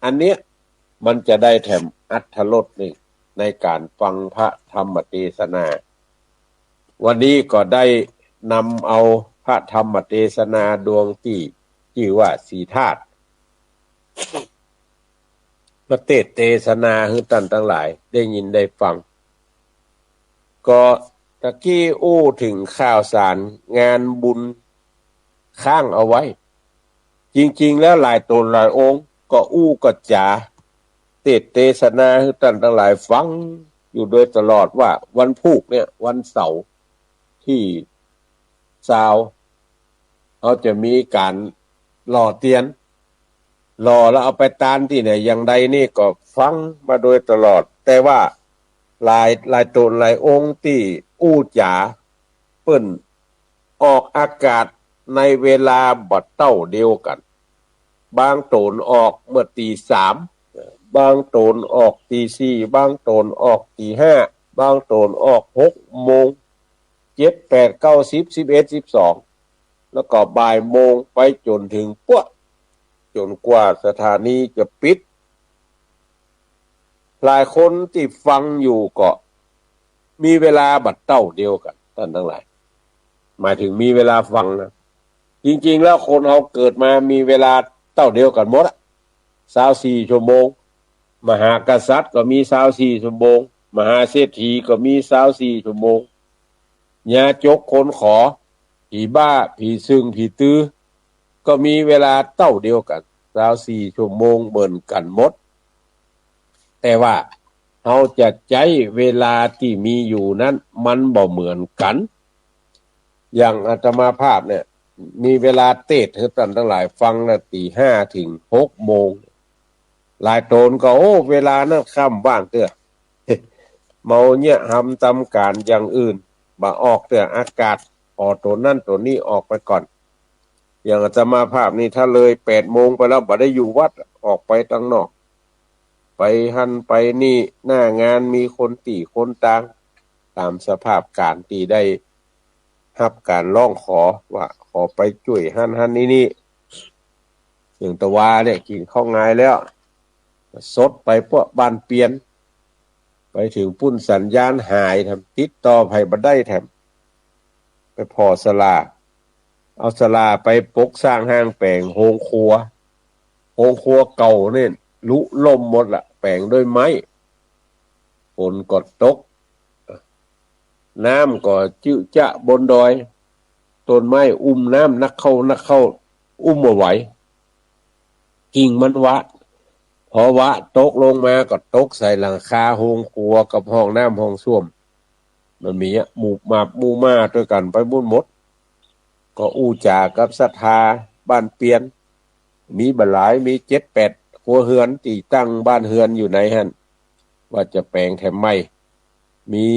อันเนี้ยมันจะได้แถมอรรถรสนึ่งในก๋านฟังพระธรรมเตสนา วันนี้ก็ได้นำเอาพระธรรมเตสนาดวงตี้จื้อว่าสี่ธาตุ มาเตสน์เตสนาหื้อต้านตังหลายได้ยินได้ฟัง ก็ตะกี้อู้เถิงข่าวสารงานบุญค้างเอาไว้ จริงๆ แล้วหลายต๋นหลายองค์ก็อู้ก็จ๋าเตสน์เตสนาหื้อต้านตังหลายฟังอยู่โดยตลอดว่าวันพูกเนี่ย วันเสาร์ตี้ซาว เฮาจะมีก๋านหล่อเตียน หล่อแล้วเอาไปตานตี้ไหนอย่างใดนี่ก็ฟังมาโดยตลอด แต่ว่าหลาย หลายต๋นหลายองค์ตี้อู้จ๋า เปิ้นออกอากาศในเวลาบ่เต้าเดียวกั๋น บางต๋นออกเมื่อตี๋สาม บางต๋นออกตี๋สี่ บางต๋นออกตี๋ห้า บางต๋นออกหกโมง เจ็ด แปด เก้า สิบ สิบเอ็ด สิบสอง แล้วก็บ่ายโมงไปจ๋นเถิงปั๊ว จ๋นกว่าสถานีจะปิด หลายคนตี้ฟังอยู่ก็มีเวลาบ่เต้าเดียวกั๋น ต้านตังหลาย หมายเถิงมีเวลาฟังนะ จริงๆ แล้วคนเฮาเกิดมามีเวลาเต้าเดียวกั๋นหมดอะ ซาวสี่ชั่วโมง มหากษัตริย์ก็มีซาวสี่ชั่วโมง มหาเศรษฐีก็มีซาวสี่ชั่วโมง ยาจกคนขอ ผีบ้า ผีซึ่ง ผีตื้อ ก็มีเวลาเต้าเดียวกั๋น ซาวสี่ชั่วโมงเหมือนกั๋นหมด แต่ว่าเฮาจะใจ๊เวลาตี้มีอยู่นั้นมันบ่เหมือนกั๋น อย่างอาตมาภาพเนี่ย มีเวลาเตสน์หื้อต้านตังหลายฟังนะ ตี๋ห้าเถิงหกโมง หลายต๋นก็ โอ้ เวลานั้นค่ำว่างเตื้อ เมาเยียะหำตำก๋านอย่างอื่น บ่ออกเตื้ออากาศ ขอต๋นนั้นต๋นนี้ออกไปก่อน อย่างอาตมาภาพนี่ ถ้าเลยแปดโมงไปแล้ว บ่ได้อยู่วัด ออกไปตังนอก ไปหั้นไปนี่ หน้างานมีคนตี้คนตาง ต๋ามสภาพก๋านตี้ได้ฮับก๋านฮ้องขอว่าขอไปจ้วยหั้นหั้นนี่นี่ อย่างตะวาเนี่ย กิ๋นข้าวงายแล้ว สดไปปั๊วบ้านเปียน ไปเถิงปุ้นสัญญาณหายแถม ติดต่อใผบ่ได้แถม ไปผ่อศาลา เอาศาลาไปปกสร้างห้างแป๋งโฮงครัว โฮงครัวเก่าเนี่ย ลุล่มหมดละ แป๋งด้วยไม้ ฝนก็ตก น้ำก็จื๊อะจ๊ะบนดอย ต้นไม้อุ้มน้ำนักเข้านักเข้า อุ้มบ่ไหว กิ่งมันวะ พอวะตกลงมาก็ตกใส่หลังคาโฮงครัวกับห้องน้ำห้องส้วม มันมีอะ หมู่หมากหมู่หมาตวยกั๋นไปบุ้นหมด ก็อู้จ๋ากับศรัทธาบ้านเปียน มีบ่หลาย มีเจ็ดแปดครัวเฮือนตี้ตั้งบ้านเฮือนอยู่ในหั้น ว่าจะแป๋งแถมใหม่ มี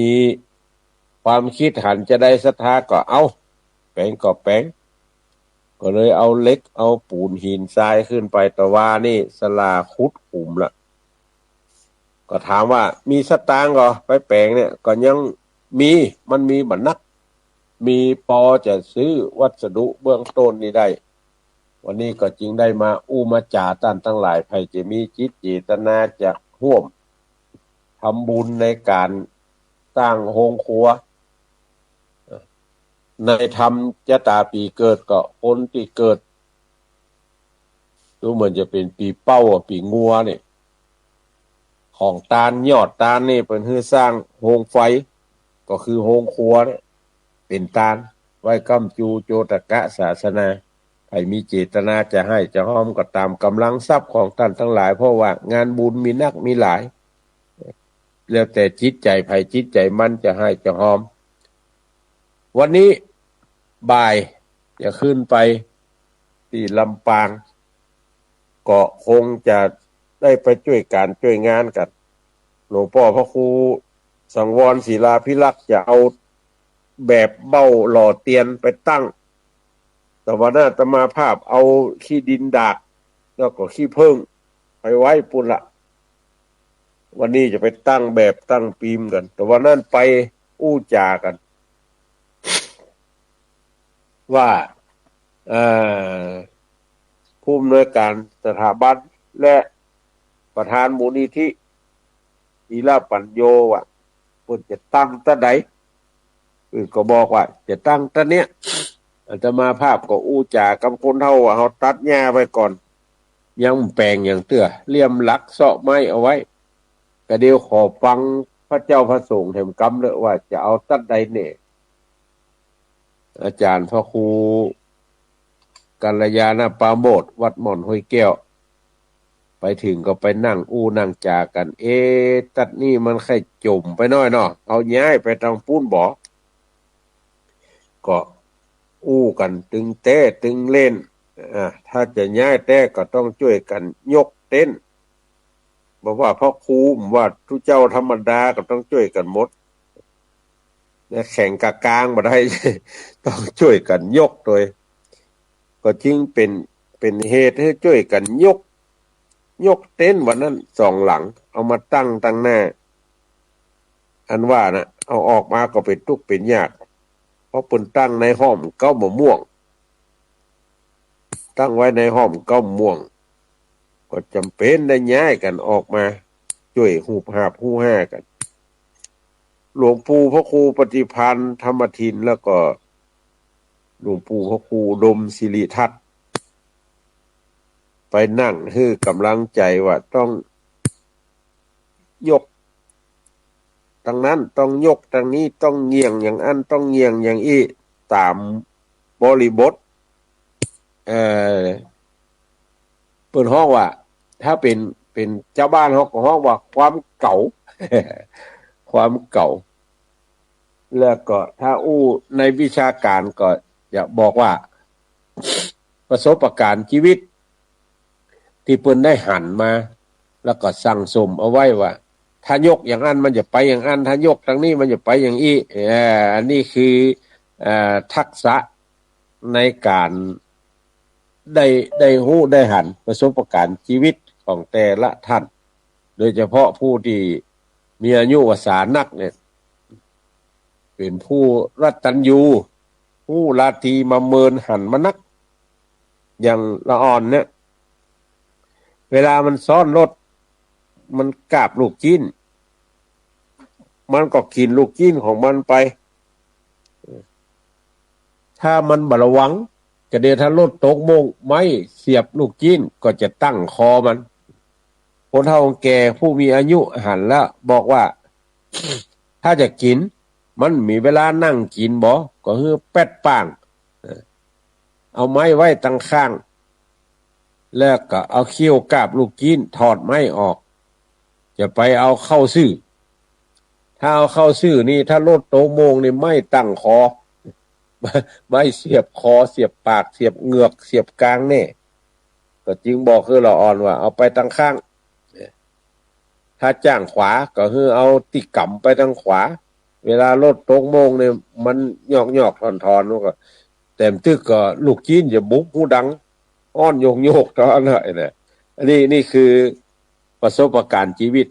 ความกึ๊ดหันจะใดศรัทธาก็เอา แป๋งก็แป๋ง ก็เลยเอาเหล็กเอาปูนหินทรายขึ้นไป แต่ว่านี่สลาขุดขุมละ ก็ถามว่ามีสตางค์ก่อไปแป๋งเนี่ย ก็ยังมี มันมีบ่นัก มีปอจะซื้อวัสดุเบื้องต้นนี่ได้ วันนี้ก็จึงได้มาอู้มาจ๋าต้านตังหลาย ใผจะมีจิตเจตนาจะฮ่วมทำบุญในก๋านตั้งโฮงครัว ในธรรมจะต๋าปี๋เกิดก็คนตี้เกิด ดูเหมือนจะเป๋นปี๋เป้าอะ ปี๋งัวเนี่ย ของตานยอดตานนี่เปิ้นหื้อสร้างโฮงไฟ ก็คือโฮงครัวเนี่ย เป๋นตาน ไว้ก้ำจูโจตกะศาสนา ใผมีเจตนาจะให้จะฮอมก็ต๋ามก๋ำลังทรัพย์ของต้านตังหลาย เพราะว่างานบุญมีนักมีหลาย แล้วแต่จิตใจ๋ใผจิตใจ๋มันจะให้จะฮอม วันนี้บ่ายจะขึ้นไปตี้ลำปาง ก็คงจะได้ไปจ้วยก๋านจ้วยงานกั๋น หลวงป้อพระครูสังวรศิลาภิรักษ์จะเอาแบบเบ้าหล่อเตียนไปตั้ง แต่ว่าอาตมาภาพเอาขี้ดินดาก แล้วก็ขี้เผิ้งไปไว้ปู้นละ วันนี้จะไปตั้งแบบตั้งปีมกั๋น แต่วันนั้นไปอู้จ๋ากั๋น ว่า เอ่อ ผู้อำนวยก๋านสถาบันและประธานมูลนิธิ ธีระปัญโญ ว่าเปิ้นจะตั้งตั๊ดใด เปิ้นก็บอกว่าจะตั้งตั๊ดเนี้ย อาตมาภาพก็อู้จ๋ากับคนเฒ่าว่า เฮาตัดหญ้าไว้ก่อน ยังบ่แป๋งหยังเตื้อ เลี่ยมหลักเซาะไม้เอาไว้ ก็เดี๋ยวขอฟังพระเจ้าพระสงฆ์แถมกำเต๊อะ ว่าจะเอาตั๊ดใดแน่ อาจ๋ารย์พระครูกัลยาณปราโมทย์ วัดม่อนห้วยแก้ว ไปเถิงก็ไปนั่งอู้นั่งจ๋ากั๋น เอ๊ะ ตั๊ดนี้มันใค่จ๋มไปหน้อยเนาะ เอาย้ายไปตางปู๊นบ่ ก็อู้กั๋นตึงแต๊ตึงเล่น อ่า ถ้าจะย้ายแต๊ก็ต้องจ้วยกั๋นยกเต็นท์ บ่ว่าพระครู บ่ว่าตุ๊เจ้าธรรมดาก็ต้องจ้วยกั๋นหมด และแข็งกะกางบ่ได้ ต้องจ้วยกั๋นยกตวย ก็จึงเป๋น เป๋นเหตุหื้อจ้วยกั๋นยก ยกเต็นท์วันนั้นสองหลัง เอามาตั้งตังหน้า อันว่าน่ะ เอาออกมาก็เป๋นตุ๊กข์เป๋นยาก เพราะเปิ้นตั้งในฮ่อมเก๊ามะม่วง ตั้งไว้ในฮ่อมเก๊ามะม่วง ก็จ๋ำเป๋นได้ย้ายกั๋นออกมา จ้วยฮูบหาบฮู้ห้ากั๋น หลวงปู่พระครูปฏิภาณธรรมทิน แล้วก็หลวงปู่พระครูอุดมสิริทัตน์ ไปนั่งหื้อกำลังใจ๋ว่าต้องยกตังนั้น ต้องยกตังนี้ ต้องเงี่ยงอย่างอั้น ต้องเงี่ยงอย่างอี้ ต๋ามบริบท เอ่อ เปิ้นฮ้องว่า ถ้าเป๋น เป๋นจาวบ้านเฮาก็ฮ้องว่าความเก๋า ความเก๋า แล้วก็ถ้าอู้ในวิชาก๋านก็จะบอกว่า ประสบก๋ารณ์จีวิตตี้เปิ้นได้หันมา แล้วก็สั่งสมเอาไว้ว่า ถ้ายกอย่างอั้นมันจะไปอย่างอั้น ถ้ายกตังนี้มันจะไปอย่างอี้ เอ่อ อันนี้คือ เอ่อ ทักษะในก๋านได้ ได้ฮู้ได้หันประสบก๋ารณ์จีวิตของแต่ละต้าน โดยเฉพาะผู้ตี้มีอายุวรรษานักเนี่ย เป๋นผู้กตัญญู ฮู้ราตรีมาเมินหันมานัก อย่างละอ่อนเนี่ย เวลามันซ้อนรถ มันกาบลูกจิ๊น มันก็กิ๋นลูกจิ๊นของมันไป ถ้ามันบ่ระวัง ก็เดี๋ยวถ้ารถตกโม่งไม้เสียบลูกจิ๊น ก็จะตั้งคอมัน คนเฒ่าแก่ผู้มีอายุหันแล้วบอกว่า ถ้าจะกิ๋น มันมีเวลานั่งกิ๋นบ่ ก็หื้อแป๊ดป้าง เออ เอาไม้ไว้ตังข้าง แล้วก็เอาเขี้ยวกาบลูกจิ๊น ถอดไม้ออก จะไปเอาเข้าซื่อ ถ้าเอาเข้าซื่อนี่ ถ้ารถตกโมงนี่ ไม้ตั้งคอ ไม้เสียบคอ เสียบปาก เสียบเหงือก เสียบกรางแน่ ก็จึงบอกคือละอ่อนว่า เอาไปตังข้าง ถ้าจ้างขวาก็คือเอาตี้ก๋ำไปตังขวา เวลารถตกโมงนี่ มันยอกๆ ถ่อนๆ มันก็ แต้มตึกก็ลูกจี๊นจะบุบฮูดัง อ้อนโยกๆ เต้าอั้นแหละนะ อันนี้ นี่คือประสบการณ์จีวิต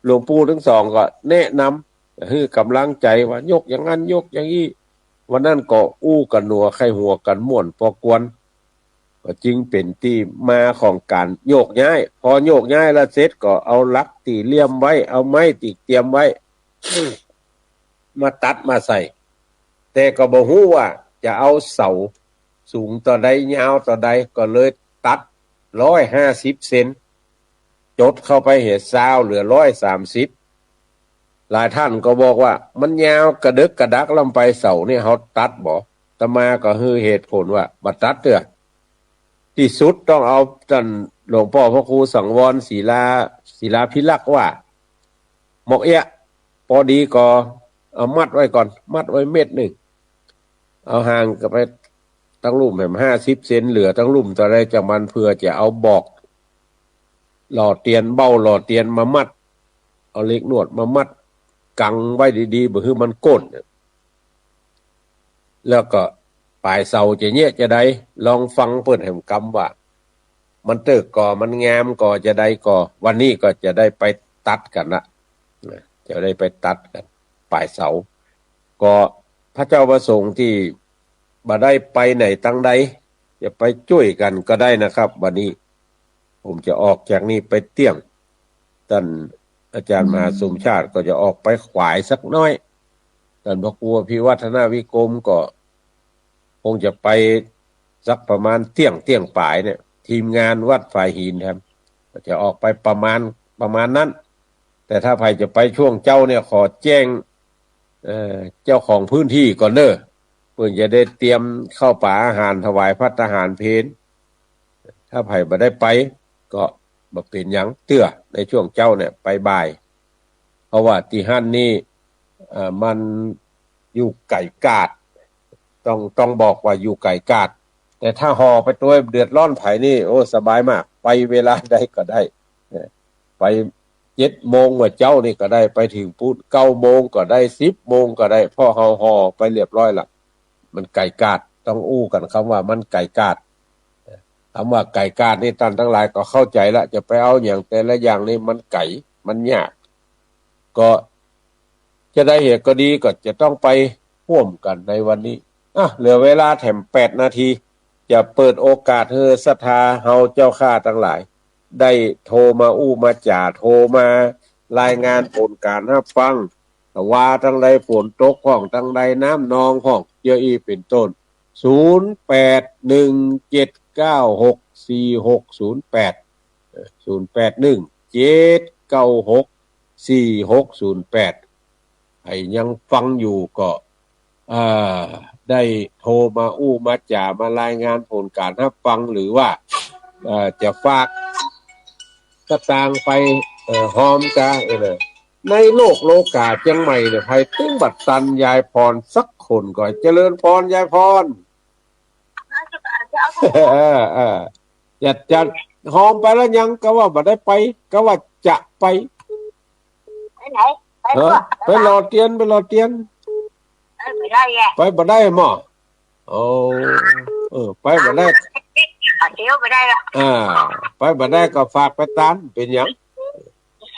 หลวงปู่ตึงสองก็แนะนำ หื้อก๋ำลังใจ๋ว่ายกอย่างนั้นยกอย่างอี้ วันนั้นก็อู้กั๋นหนัวใค่หัวกั๋นม่วนปอกวน ก็จึงเป๋นตี้มาของก๋านโยกย้าย พอโยกย้ายแล้วเสร็จก็เอาหลักตี้เลี่ยมไว้ เอาไม้ตี้เตรียมไว้ มาตัดมาใส่ แต่ก็บ่ฮู้ว่าจะเอาเสาสูงเต้าใด ยาวเต้าใด ก็เลยตัดร้อยห้าสิบเซน จดเข้าไปเหลือซาว เหลือร้อยสามสิบ หลายท่านก็บอกว่ามันยาวกระเดิกกระดักล้ำไป เสานี่เฮาตัดบ่ อาตมาก็หื้อเหตุผลว่าบ่ตัดเตื้อ ตี้สุดต้องเอาต้านหลวงป้อพระครูสังวรศิลา ศิลาภิรักษ์ว่า หมอกเอี้ยะ ปอดีก็เอามัดไว้ก่อน มัดไว้เม็ดนึ่ง เอาห่างกั๋นไปตังลุ่มแหมห้าสิบเซน เหลือตังลุ่มเต้าใดจากมัน เปื้อจะเอาบอกหล่อเตียน เบ้าหล่อเตียนมามัด เอาเหล็กนวดมามัด กังไว้ดีๆ บ่หื้อมันโก้น แล้วก็ป๋ายเสาจะเยียะจาใด ลองฟังเปิ้นแหมกำว่า มันเติ๊กก่อ มันงามก่อจาใดก่อ วันนี้ก็จะได้ไปตัดกั๋นละ นะ จะได้ไปตัดกั๋น ป๋ายเสา ก็พระเจ้าพระสงฆ์ตี้บ่ได้ไปไหนตังใด จะไปจ้วยกั๋นก็ได้นะครับ วันนี้ผมจะออกจากนี่ไปเตี้ยง ต้านอาจ๋ารย์มหาสมชาติก็จะออกไปขวายสักน้อย ต้านพระครูอภิวัฒนวิกรมก็คงจะไปสักประมาณเตี้ยง เตี้ยงป๋ายเนี่ย ทีมงานวัดฝายหินแถม ก็จะออกไปประมาณ ประมาณนั้น แต่ถ้าใผจะไปช่วงเจ๊าเนี่ย ขอแจ้ง เอ่อ เจ้าของพื้นที่ก่อนเน่อ เปิ้นจะได้เตรียมข้าวป๋าอาหารถวายภัตตาหารเพล ถ้าใผบ่ได้ไปก็บ่เป๋นหยังเตื้อ ในช่วงเจ๊าเนี่ย ไปบ่าย เพราะว่าตี้หั้นนี่ เอ่อ มันอยู่ไก๋กาด ต้อง ต้องบอกว่าอยู่ไก๋กาด แต่ถ้าห่อไปตวยเดือดร้อนใผนี่ โอ้ สบายมาก ไปเวลาใดก็ได้ เอ่อ ไปเจ็ดโมงเมื่อเจ๊านี่ก็ได้ ไปเถิงปู๊นเก้าโมงก็ได้ สิบโมงก็ได้ เพราะเฮาห่อไปเรียบร้อยละ มันไก๋กาด ต้องอู้กั๋นกำว่ามันไก๋กาด กำว่าไก๋กาดนี่ต้านตังหลายก็เข้าใจ๋ละ จะไปเอาหยังแต่ละอย่างนี่มันไก๋ มันยาก ก็จาใดเหตุก็ดี ก็จะต้องไปฮ่วมกั๋นในวันนี้ อ่ะ เหลือเวลาแถมแปดนาที จะเปิดโอกาสหื้อศรัทธาเฮาเจ้าข้าตังหลาย ได้โทรมาอู้มาจ๋า โทรมารายงานผลก๋านฮับฟัง ว่าตังใดฝนตกพ่อง ตังใดน้ำนองพ่อง เยียะอี้เป๋นต้น ศูนย์แปดหนึ่งเจ็ดเก้าหกสี่หกศูนย์แปด เอ่อ ศูนย์แปดหนึ่งเจ็ดเก้าหกสี่หกศูนย์แปด ใผยังฟังอยู่ก็ เอ่อ ได้โทรมาอู้มาจ๋า มารายงานผลก๋านฮับฟัง หรือว่า เอ่อ จะฝากสตางค์ไป เอ่อ ฮอมกา เออ ในโลกโลก๋าเจียงใหม่เนี่ย ใผตึงบ่ตันยายพรสักคนก่อ เจริญพรยายพร เออ เออ จะ จะฮอมไปแล้วยัง กาว่าบ่ได้ไป กาว่าจะไป ไปไหน ไป เออ บ่ ไปหล่อเตียน ไปหล่อเตียน เออ ไปได้แหละ ไปบ่ได้หม้อ โอ้ เออ ไปบ่ได้ เดี๋ยวไปได้ละ อ่า ไปบ่ได้ก็ฝากไปตาน เป๋นหยัง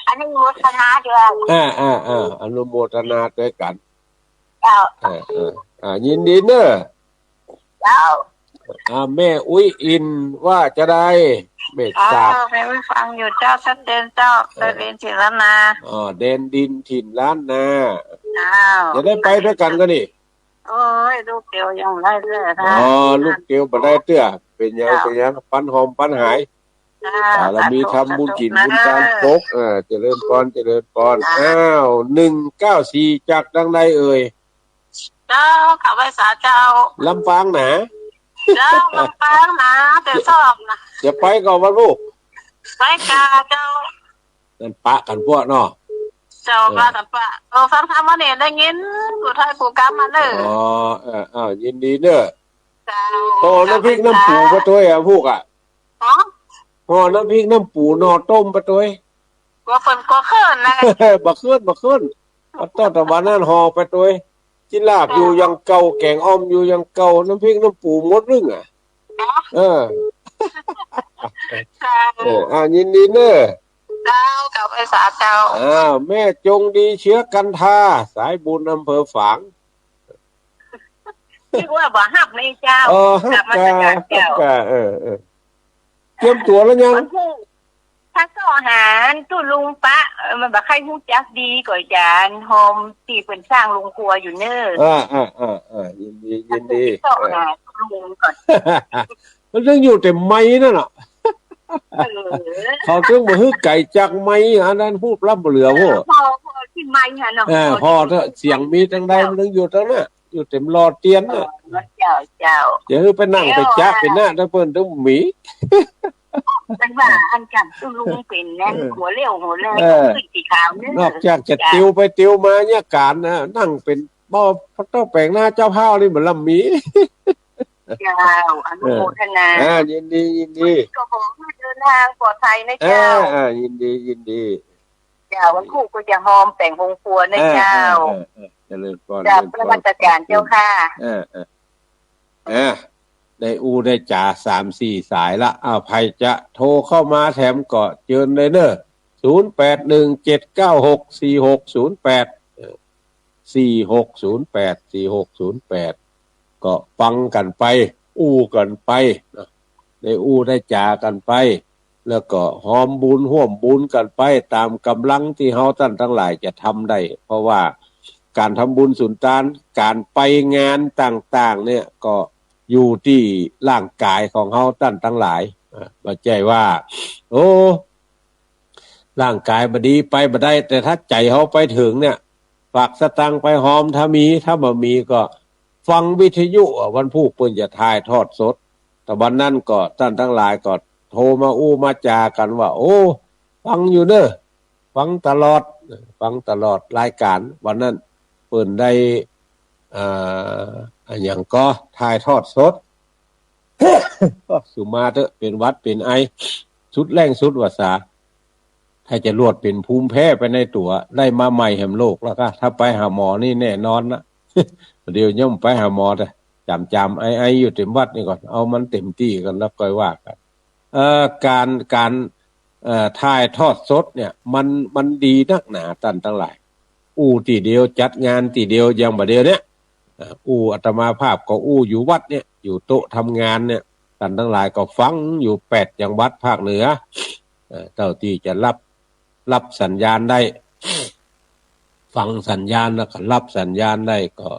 อนุโมทนาด้วย อ่า อ่า อ่า อนุโมทนาด้วยกั๋น เจ้า อ่า อ่า อ่า ยินดีเน่อ เจ้า อ่า แม่อุ๊ยอินว่าจาใด แม่ อ่า สาบ แม่อุ๊ยฟังอยู่เจ้า ชัดเจนเจ้า เออ แดนดินถิ่นล้านนา อ๋อ แดนดินถิ่นล้านนา เจ้า จะได้ไปด้วยกั๋นก่อนี่ โอ้ย ลูกเตียวยังได้เตื้อนะ อ๋อ ลูกเตียวบ่ได้เตื้อ เป๋นหยัง เจ้า เป๋นหยัง ปันหอมปันหาย เจ้า บารมีธรรม สาธุ บุญศีล สาธุ บุญตาน นะ ปก เออ เจริญพร เจริญพร เจ้า อ้าว หนึ่งเก้าสี่ จากตังใดเอ่ย เจ้า ข้าพเจ้า ลำปางหนา เจ้า ลำปางหนา แต่สอบนะ จะไปก่อบ่ลูก ไปก่าเจ้า นั่นปะกั๋นพวกเนาะ เจ้า เออ ว่ากั๋นไป เออ ฟังธรรมมาเนี่ย ได้ยินกู้ถ้อยกู้กำมาเน่อ อ๋อ เออ อ้าว ยินดีเน่อ เจ้า ห่อน้ำพริกน้ำปู๋ปะตวยอะ พูกอะ ฮะ ห่อน้ำพริกน้ำปู๋หน่อต้มปะตวย กั๋วเปิ้นกั๋วเขินนะ บ่เขิน บ่เขิน ต๋อนตะวันนั้นห่อปะตวย จิลาบอยู่อย่างเก่า แก๋งอ่อมอยู่อย่างเก่า น้ำพริกน้ำปู๋หมดนึ่งอะ เนาะ เออ เจ้า เออ อ่า ยินดีเน่อ เจ้า กับไอ้สาเจ้า อ่า แม่จงดีเชื้อกันทา สายบุญอำเภอฝาง นึกว่าบ่ฮับในเจ้า เออ ฮับ กราบนมัสก๋านเจ้า ฮับ เออ เออ เตรียมตั๋วแล้วยัง วันพูก ถ้าเซาะหาตุ๊ลุงปะ เออ มันบ่ใค่ฮู้จักดี ก็จะหอมตี้เปิ้นสร้างโฮงครัวอยู่เน่อ อ่า อ่า อ่า อ่า ยินดี ยินดี เซาะหาตุ๊ลุงก่อน มันยังอยู่แต่ไมค์นั่นน่ะ เออ เขาถึงบ่หื้อไก๋จากไมค์ อันนั้นพูดล้ำบ่เหลือ เออ โว้ย พอ พอตี้ไมค์หั้นเนาะ เออ พอเถอะ เสียงมีตังใด เจ้า มันยังอยู่ตังนั้น อยู่เต็มหล่อเตียนน่ะ เออ เจ้า เจ้า อย่าหื้อไปนั่งไปจ๊ะ เดี๋ยว ไปหน้า ถ้าเปิ้นต้องมี มันว่าอันกำตุ๊ลุงเป๋นนั่น เออ หัวเรี่ยวหัวแรง เออ ขึ้นตี้ขาวเน่อ นอกจากจะ เจ้า ติวไปติวมาเนี่ยก๋านนะ นั่งเป๋นบ่าว พระเจ้าแป๋งหน้าเจ้าภาพนี่มันล้ำมี เจ้า อนุโมทนา เออ อ่า ยินดี ยินดี ก็ขอหื้อเดินทางปลอดภัยนะ อ่า เจ้า อ่า ยินดี ยินดี เจ้า วันพูกก็จะหอมแป๋งโฮงครัวนะ อ่า เจ้า อ่า อ่า อ่า เจริญพร เจ้า เจริญพร นมัสก๋านเจ้าค่ะ อ่า อ่า อ่า ได้อู้ได้จ๋าสามสี่สายละ อ้าว ใผจะโทรเข้ามาแถมก็เจิญได้เน่อ ศูนย์แปดหนึ่งเจ็ดเก้าหกสี่หกศูนย์แปด เออ สี่หกศูนย์แปด สี่หกศูนย์แปด ก็ฟังกั๋นไป อู้กั๋นไปเนาะ ได้อู้ได้จ๋ากั๋นไป แล้วก็หอมบุญฮ่วมบุญกั๋นไป ต๋ามก๋ำลังตี้เฮาต้านตังหลายจะทำได้ เพราะว่าก๋านทำบุญสุนตาน ก๋านไปงานต่างๆ เนี่ย ก็อยู่ตี้ร่างก๋ายของเฮาต้านตังหลาย อ่า บ่ใจ้ว่า โอ้ ร่างก๋ายบ่ดีไปบ่ได้ แต่ถ้าใจ๋เฮาไปเถิงเนี่ย ฝากสตางค์ไปหอม ถ้ามี ถ้าบ่มีก็ฟังวิทยุ อ่ะ วันพูกเปิ้นจะถ่ายทอดสด ตะวันนั้นก็ต้านตังหลายก็โทรมาอู้มาจ๋ากั๋นว่า โอ้ ฟังอยู่เน่อ ฟังตลอด ฟังตลอดรายก๋าน วันนั้นเปิ้นได้ อ่า อะหยังก็ถ่ายทอดสด สุมาเต๊อะ เป๋นหวัดเป๋นไอ สุดแล้งสุดวาสา ถ้าจะลวดเป๋นภูมิแพ้ไปในตั๋ว ได้มาใหม่แหมโรคแล้วก็ ถ้าไปหาหมอนี่แน่นอนนะ เดี๋ยวยังไปหาหมอเต๊อะ จ๋ำๆ ไอๆ อยู่เต๋มวัดนี่ก่อน เอามันเต๋มตี้ก่อนแล้วค่อยว่ากั๋น เอ่อ ก๋าน ก๋าน เอ่อ ถ่ายทอดสดเนี่ย มัน มันดีนักหนาต้านตังหลาย อู้ตี้เดียว จัดงานตี้เดียว อย่างบ่าเดี่ยวเนี่ย เอ่อ อู้อาตมาภาพก็อู้อยู่วัดเนี่ย อยู่โต๊ะทำงานเนี่ย ต้านตังหลายก็ฟังอยู่แปดจังหวัดภาคเหนือ เอ่อ เต้าตี้จะฮับ ฮับสัญญาณได้ ฟังสัญญาณแล้วก็ฮับสัญญาณได้ ก็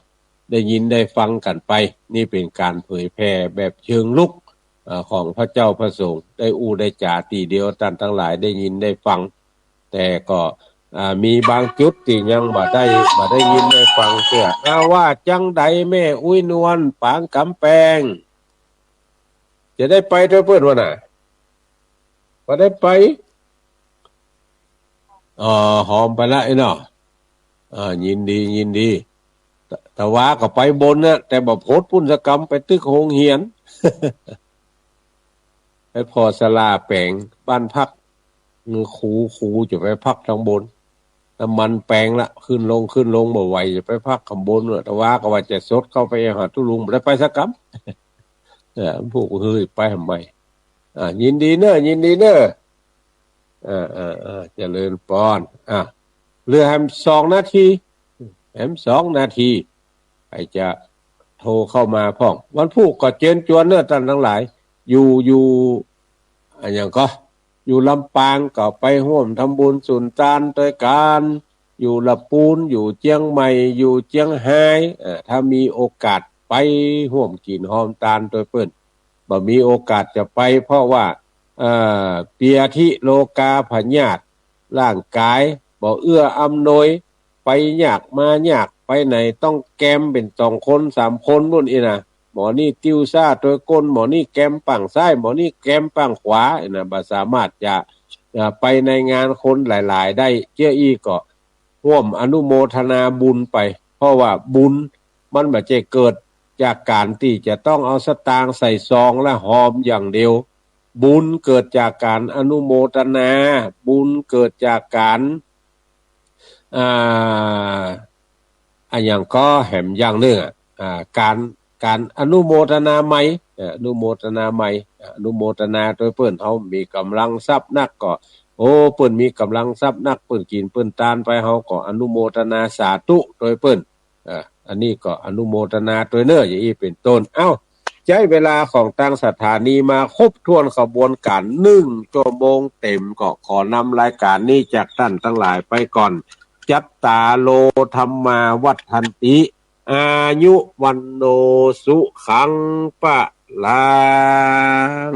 ได้ยินได้ฟังกั๋นไป นี่เป๋นก๋านเผยแผ่แบบเชิงลุก เอ่อ ของพระเจ้าพระสงฆ์ ได้อู้ได้จ๋าตี้เดียว ต้านตังหลายได้ยินได้ฟัง แต่ก็ อ่า มีบางจุดตี้ยังบ่ได้ บ่ได้ยินได้ฟังเตื้อ อ่า ว่าจังใดแม่อุ๊ยนวล ปางกำแปง จะได้ไปเต๊อะเปิ้นว่าน่ะ บ่ได้ไป อ๋อ หอมไปละไอ้เนาะ อ่า ยินดี ยินดี ตะ ตะวาก็ไปบนนะ แต่บ่พ้นปุ้นสักกำ ไปตึกโฮงเฮียน ไปผ่อศาลาแป๋งบ้านพัก ครู ครูจะไปพักตางบน น้ำมันแปงละ ขึ้นลง ขึ้นลงบ่ไหว จะไปพักข้างบนละ ตะวาก็ว่าจะสดเข้าไปหาตุ๊ลุง บ่ได้ไปสักกำ เออ พูกหื้อไปทำไม อ่า ยินดีเน่อ ยินดีเน่อ อ่า อ่า อ่า เจริญปอน อ่า เหลือแหมสองนาที แหมสองนาที ใผจะโทรเข้ามาพ่อง วันพูกก็เจิญจวนเน่อต้านตังหลาย อยู่ อยู่ อะหยังก็ อยู่ลำปางก็ไปฮ่วมทำบุญสุนตานตวยกั๋น อยู่ละปูน อยู่เจียงใหม่ อยู่เจียงฮาย เอ่อ ถ้ามีโอกาสไปฮ่วมกิ๋นฮอมตานตวยเปิ้น บ่มีโอกาสจะไป เพราะว่า เอ่อ เปียธิโรคาพยาธิ ร่างก๋ายบ่เอื้ออำนวย ไปยากมายาก ไปไหนต้องแกมเป๋นสองคนสามคนปู้นอี้นะ หมอนี่ติ้วซ้าตวยก้น หมอนี่แกมป้างซ้าย หมอนี่แกมป้างขวาอี้นะ บ่สามารถจะ เอ่อ ไปในงานคนหลายๆ ได้ เจื้ออี้ก็ ฮ่วมอนุโมทนาบุญไป เพราะว่าบุญมันบ่ใจ้เกิดจากก๋านตี้จะต้องเอาสตางค์ใส่ซองและหอมอย่างเดียว บุญเกิดจากก๋านอนุโมทนา บุญเกิดจากก๋าน อ่า อะหยังก็แหมอย่างนึ่งอะ อ่า ก๋าน ก๋านอนุโมทนาใหม่ เอ่อ อนุโมทนาใหม่ อนุโมทนาตวยเปิ้น เฮามีก๋ำลังทรัพย์นักก็ โอ้ เปิ้นมีก๋ำลังทรัพย์นัก เปิ้นกิ๋นเปิ้นตานไป เฮาก็อนุโมทนาสาธุตวยเปิ้น อ่า อันนี้ก็อนุโมทนาตวยเน่อ อย่างอี้เป๋นต้น เอ้า ใจ๊เวลาของตางสถานีมาครบถ้วนขบวนก๋าน นึ่งชั่วโมงเต๋ม ก็ขอนำรายก๋านนี้จากต้านตังหลายไปก่อน จัตตาโร ธัมมา วัฑฒันติ อายุ วัณโณ สุขัง พะลัง